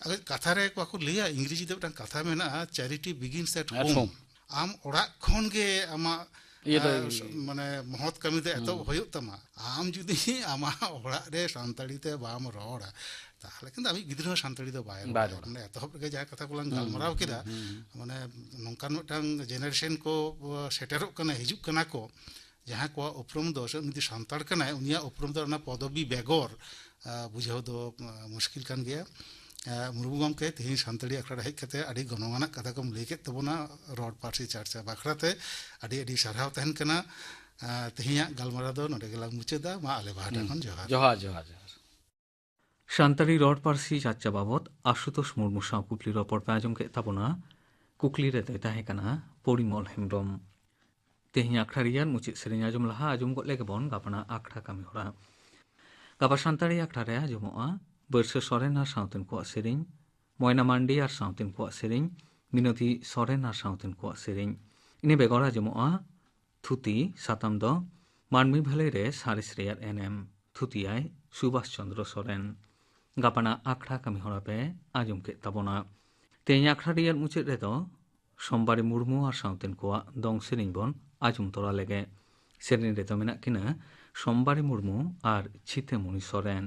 ᱟᱫᱚ ᱠᱟᱛᱷᱟ ᱨᱮ ᱚᱠᱟ ᱠᱚ ᱞᱟᱹᱭᱟ, ᱤᱝᱨᱮᱡᱤ ᱛᱮ ᱢᱤᱫᱴᱟᱝ ᱠᱟᱛᱷᱟ ᱢᱮᱱᱟᱜᱼᱟ, "Charity begins at At home." Home. ᱟᱢ ᱚᱲᱟᱜ ᱠᱷᱚᱱ ᱜᱮ ᱟᱢᱟᱜ, ᱤᱭᱟᱹ ᱫᱚ ᱮ, ᱥ-, ᱢᱟᱱᱮ ᱢᱚᱦᱚᱛ ᱠᱟᱹᱢᱤ ᱫᱚ ᱮᱛᱚᱦᱚᱵ ᱦᱩᱸ᱾ ᱦᱩᱭᱩᱜ ᱛᱟᱢᱟ᱾ ᱟᱢ ᱡᱩᱫᱤ ᱟᱢᱟᱜ ᱚᱲᱟᱜ ᱨᱮ ᱥᱟᱱᱛᱟᱲᱤ ᱛᱮ ᱵᱟᱢ ᱨᱚᱲᱟ, ᱛᱟᱦᱚᱞᱮ ᱠᱷᱟᱱ ᱫᱚ ᱟᱢᱤᱡ ᱜᱤᱫᱽᱨᱟᱹ ᱦᱚᱸ ᱥᱟᱱᱛᱟᱲᱤ ᱫᱚ ᱵᱟᱭ ᱨᱚᱲᱟ᱾ ᱵᱟᱭ ᱨᱚᱲᱟ᱾ ᱢᱟᱱᱮ ᱮᱛᱚᱦᱚᱵ ᱨᱮᱜᱮ ᱡᱟᱦᱟᱸ ᱠᱟᱛᱷᱟ ᱠᱚᱞᱟᱝ ᱦᱩᱸ, ᱜᱟᱞᱢᱟᱨᱟᱣ ᱦᱩᱸ, ᱠᱮᱫᱟ, ᱦᱩᱸ, ᱦᱩᱸ᱾ ᱢᱟᱱᱮ ᱱᱚᱝᱠᱟᱱ ᱢᱤᱫᱴᱟᱝ ᱡᱮᱱᱟᱨᱮᱥᱚᱱ ᱠᱚ, ᱚ, ᱥᱮᱴᱮᱨᱚᱜ ᱠᱟᱱᱟ, ᱦᱤᱡᱩᱜ ᱠᱟᱱᱟ ᱠᱚ, ᱡᱟᱦᱟᱸ ᱠᱚᱣᱟᱜ ᱩᱯᱨᱩᱢ ᱫᱚ, ᱥᱮ ᱩᱱᱤ ᱡᱩᱫᱤ ᱥᱟᱱᱛᱟᱲ ᱠᱟᱱᱟᱭ, ᱩᱱᱤᱭᱟᱜ ᱩᱯᱨᱩᱢ ᱫᱚ ᱚᱱᱟ ᱯᱚᱫᱚᱵᱤ ᱵᱮᱜᱚᱨ, ᱟ, ᱵᱩᱡᱷᱟᱹᱣ ᱫᱚ, ᱟ, ᱢᱩᱥᱠᱤᱞ ᱠᱟᱱ ᱜᱮᱭᱟ᱾ ᱟ, ᱢᱩᱨᱢᱩ ᱜᱚᱢᱠᱮ, ᱛᱮᱦᱮᱧ ᱥᱟᱱᱛᱟᱲᱤ ᱟᱠᱷᱲᱟ ᱨᱮ ᱦᱮᱡ ᱠᱟᱛᱮ ᱟᱹᱰᱤ ᱜᱚᱱᱚᱝ ᱟᱱᱟᱜ ᱠᱟᱛᱷᱟ ᱠᱚᱢ ᱞᱟᱹᱭ ᱠᱮᱫ ᱛᱟᱵᱚᱱᱟ ᱨᱚᱲ ᱯᱟᱹᱨᱥᱤ ᱪᱟᱨᱪᱟ ᱵᱟᱠᱷᱨᱟ ᱛᱮ᱾ ᱟᱹᱰᱤ ᱟᱹᱰᱤ ᱥᱟᱨᱦᱟᱣ ᱛᱟᱦᱮᱱ ᱠᱟᱱᱟ᱾ ᱟ, ᱛᱮᱦᱮᱧᱟᱜ ᱜᱟᱞᱢᱟᱨᱟᱣ ᱫᱚ ᱱᱚᱰᱮ ᱜᱮᱞᱟᱝ ᱢᱩᱪᱟᱹᱫᱟ᱾ ᱢᱟ ᱟᱞᱮ ᱯᱟᱦᱴᱟ ᱦᱩᱸ᱾ ᱠᱷᱚᱱ ᱡᱚᱦᱟᱨ᱾ ᱡᱚᱦᱟᱨ, ᱡᱚᱦᱟᱨ, ᱡᱚᱦᱟᱨ᱾ ᱥᱟᱱᱛᱟᱲᱤ ᱨᱚᱲ ᱯᱟᱹᱨᱥᱤ ᱪᱟᱨᱪᱟ ᱵᱟᱵᱚᱛ ᱟᱥᱩᱛᱳᱥ ᱢᱩᱨᱢᱩ ᱥᱟᱶ ᱠᱩᱠᱞᱤ ᱨᱚᱯᱚᱲ ᱯᱮ ᱟᱸᱡᱚᱢ ᱠᱮᱫ ᱛᱟᱵᱚᱱᱟ᱾ ᱠᱩᱠᱞᱤ ᱨᱮᱫᱚᱭ ᱛᱟᱦᱮᱸ ᱠᱟᱱᱟ ᱯᱚᱨᱤᱢᱚᱞ ᱦᱮᱢᱵᱽᱨᱚᱢ᱾ ᱛᱮᱦᱮᱧ ᱟᱠᱷᱲᱟ ᱨᱮᱭᱟᱜ ᱢᱩᱪᱟᱹᱫ ᱥᱮᱨᱮᱧ ᱟᱸᱡᱚᱢ ᱞᱟᱦᱟ ᱟᱸᱡᱚᱢ ᱜᱚᱫ ᱞᱮᱜᱮ ᱵᱚᱱ ᱜᱟᱯᱟᱱᱟᱜ ᱟᱠᱷᱲᱟ ᱠᱟᱹᱢᱤ ᱦᱚᱨᱟ᱾ ᱜᱟᱯᱟ ᱥᱟᱱᱛᱟᱲᱤ ᱟᱠᱷᱲᱟ ᱨᱮ ᱟᱸᱡᱚᱢᱚᱜᱼᱟ ᱵᱟᱹᱨᱥᱟᱹ ᱥᱚᱨᱮᱱ ᱟᱨ ᱥᱟᱶᱛᱮᱱ ᱠᱚᱣᱟᱜ ᱥᱮᱨᱮᱧ, ᱢᱚᱭᱱᱟ ᱢᱟᱱᱰᱤ ᱟᱨ ᱥᱟᱶᱛᱮᱱ ᱠᱚᱣᱟᱜ ᱥᱮᱨᱮᱧ, ᱢᱤᱱᱚᱛᱤ ᱥᱚᱨᱮᱱ ᱟᱨ ᱥᱟᱶᱛᱮᱱ ᱠᱚᱣᱟᱜ ᱥᱮᱨᱮᱧ᱾ ᱤᱱᱟᱹ ᱵᱮᱜᱚᱨ ᱟᱸᱡᱚᱢᱚᱜᱼᱟ ᱛᱷᱩᱛᱤ, ᱥᱟᱛᱟᱢ ᱫᱚ ᱢᱟᱹᱱᱢᱤ ᱵᱷᱟᱹᱞᱟᱹᱭ ᱨᱮ ᱥᱟᱬᱮᱥ ᱨᱮᱭᱟᱜ ᱮᱱᱮᱢ᱾ ᱛᱷᱩᱛᱤᱭᱟᱭ ᱥᱩᱵᱷᱟᱥ ᱪᱚᱸᱫᱽᱨᱚ ᱥᱚᱨᱮᱱ᱾ ᱜᱟᱯᱟᱱᱟᱜ ᱟᱠᱷᱲᱟ ᱠᱟᱹᱢᱤ ᱦᱚᱨᱟ ᱯᱮ ᱟᱸᱡᱚᱢ ᱠᱮᱫ ᱛᱟᱵᱚᱱᱟ᱾ ᱛᱮᱦᱮᱧ ᱟᱠᱷᱲᱟ ᱨᱮᱭᱟᱜ ᱢᱩᱪᱟᱹᱫ ᱨᱮᱫᱚ ᱥᱳᱢᱵᱟᱨᱤ ᱢᱩᱨᱢᱩ ᱟᱨ ᱥᱟᱶᱛᱮᱱ ᱠᱚᱣᱟᱜ ᱫᱚᱝ ᱥᱮᱨᱮᱧ ᱵᱚᱱ ᱟᱸᱡᱚᱢ ᱛᱚᱨᱟ ᱞᱮᱜᱮ᱾ ᱥᱮᱨᱮᱧ ᱨᱮᱫᱚ ᱢᱮᱱᱟᱜ ᱠᱤᱱᱟ ᱥᱳᱢᱵᱟᱨᱤ ᱢᱩᱨᱢᱩ ᱟᱨ ᱪᱷᱤᱛᱟᱹᱢᱩᱱᱤ ᱥᱚᱨᱮᱱ᱾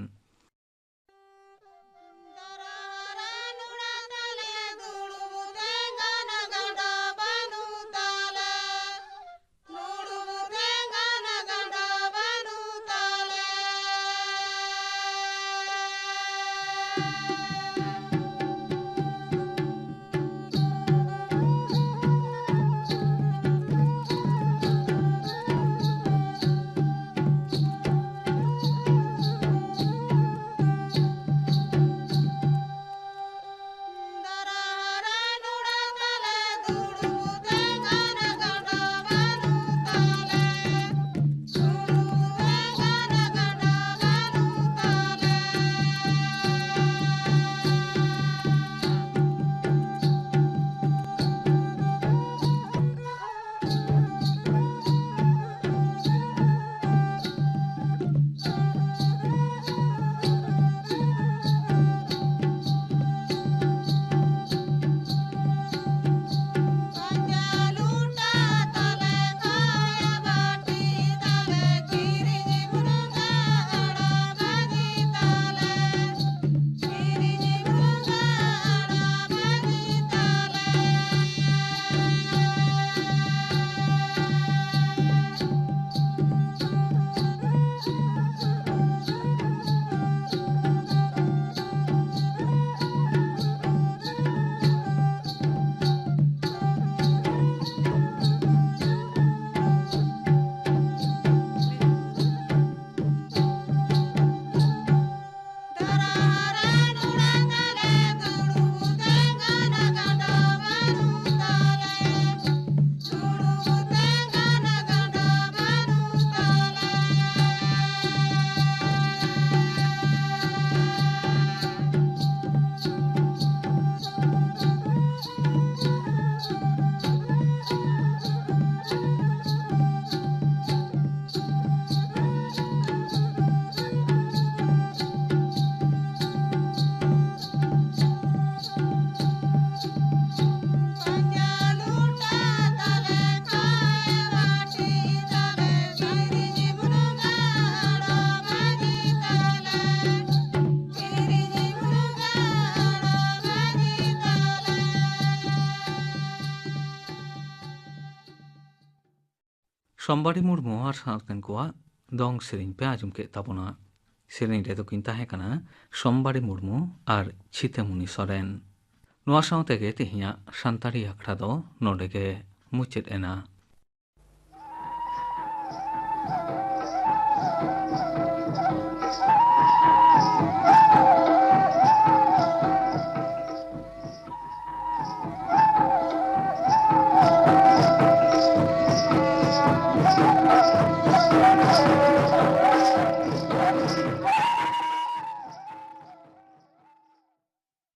ᱥᱚᱢᱵᱟᱲᱤ ᱢᱩᱨᱢᱩ ᱟᱨ ᱥᱟᱶᱛᱮᱱ ᱠᱚᱣᱟᱜ ᱫᱚᱝ ᱥᱮᱨᱮᱧ ᱯᱮ ᱟᱸᱡᱚᱢ ᱠᱮᱫ ᱛᱟᱵᱚᱱᱟ᱾ ᱥᱮᱨᱮᱧ ᱨᱮᱫᱚ ᱠᱤᱱ ᱛᱟᱦᱮᱸ ᱠᱟᱱᱟ ᱥᱚᱢᱵᱟᱲᱤ ᱢᱩᱨᱢᱩ ᱟᱨ ᱪᱷᱤᱛᱟᱹᱢᱩᱱᱤ ᱥᱚᱨᱮᱱ᱾ ᱱᱚᱣᱟ ᱥᱟᱶ ᱛᱮᱜᱮ ᱛᱮᱦᱮᱧᱟᱜ ᱥᱟᱱᱛᱟᱲᱤ ᱟᱠᱷᱲᱟ ᱫᱚ ᱱᱚᱰᱮ ᱜᱮ ᱢᱩᱪᱟᱹᱫ ᱮᱱᱟ᱾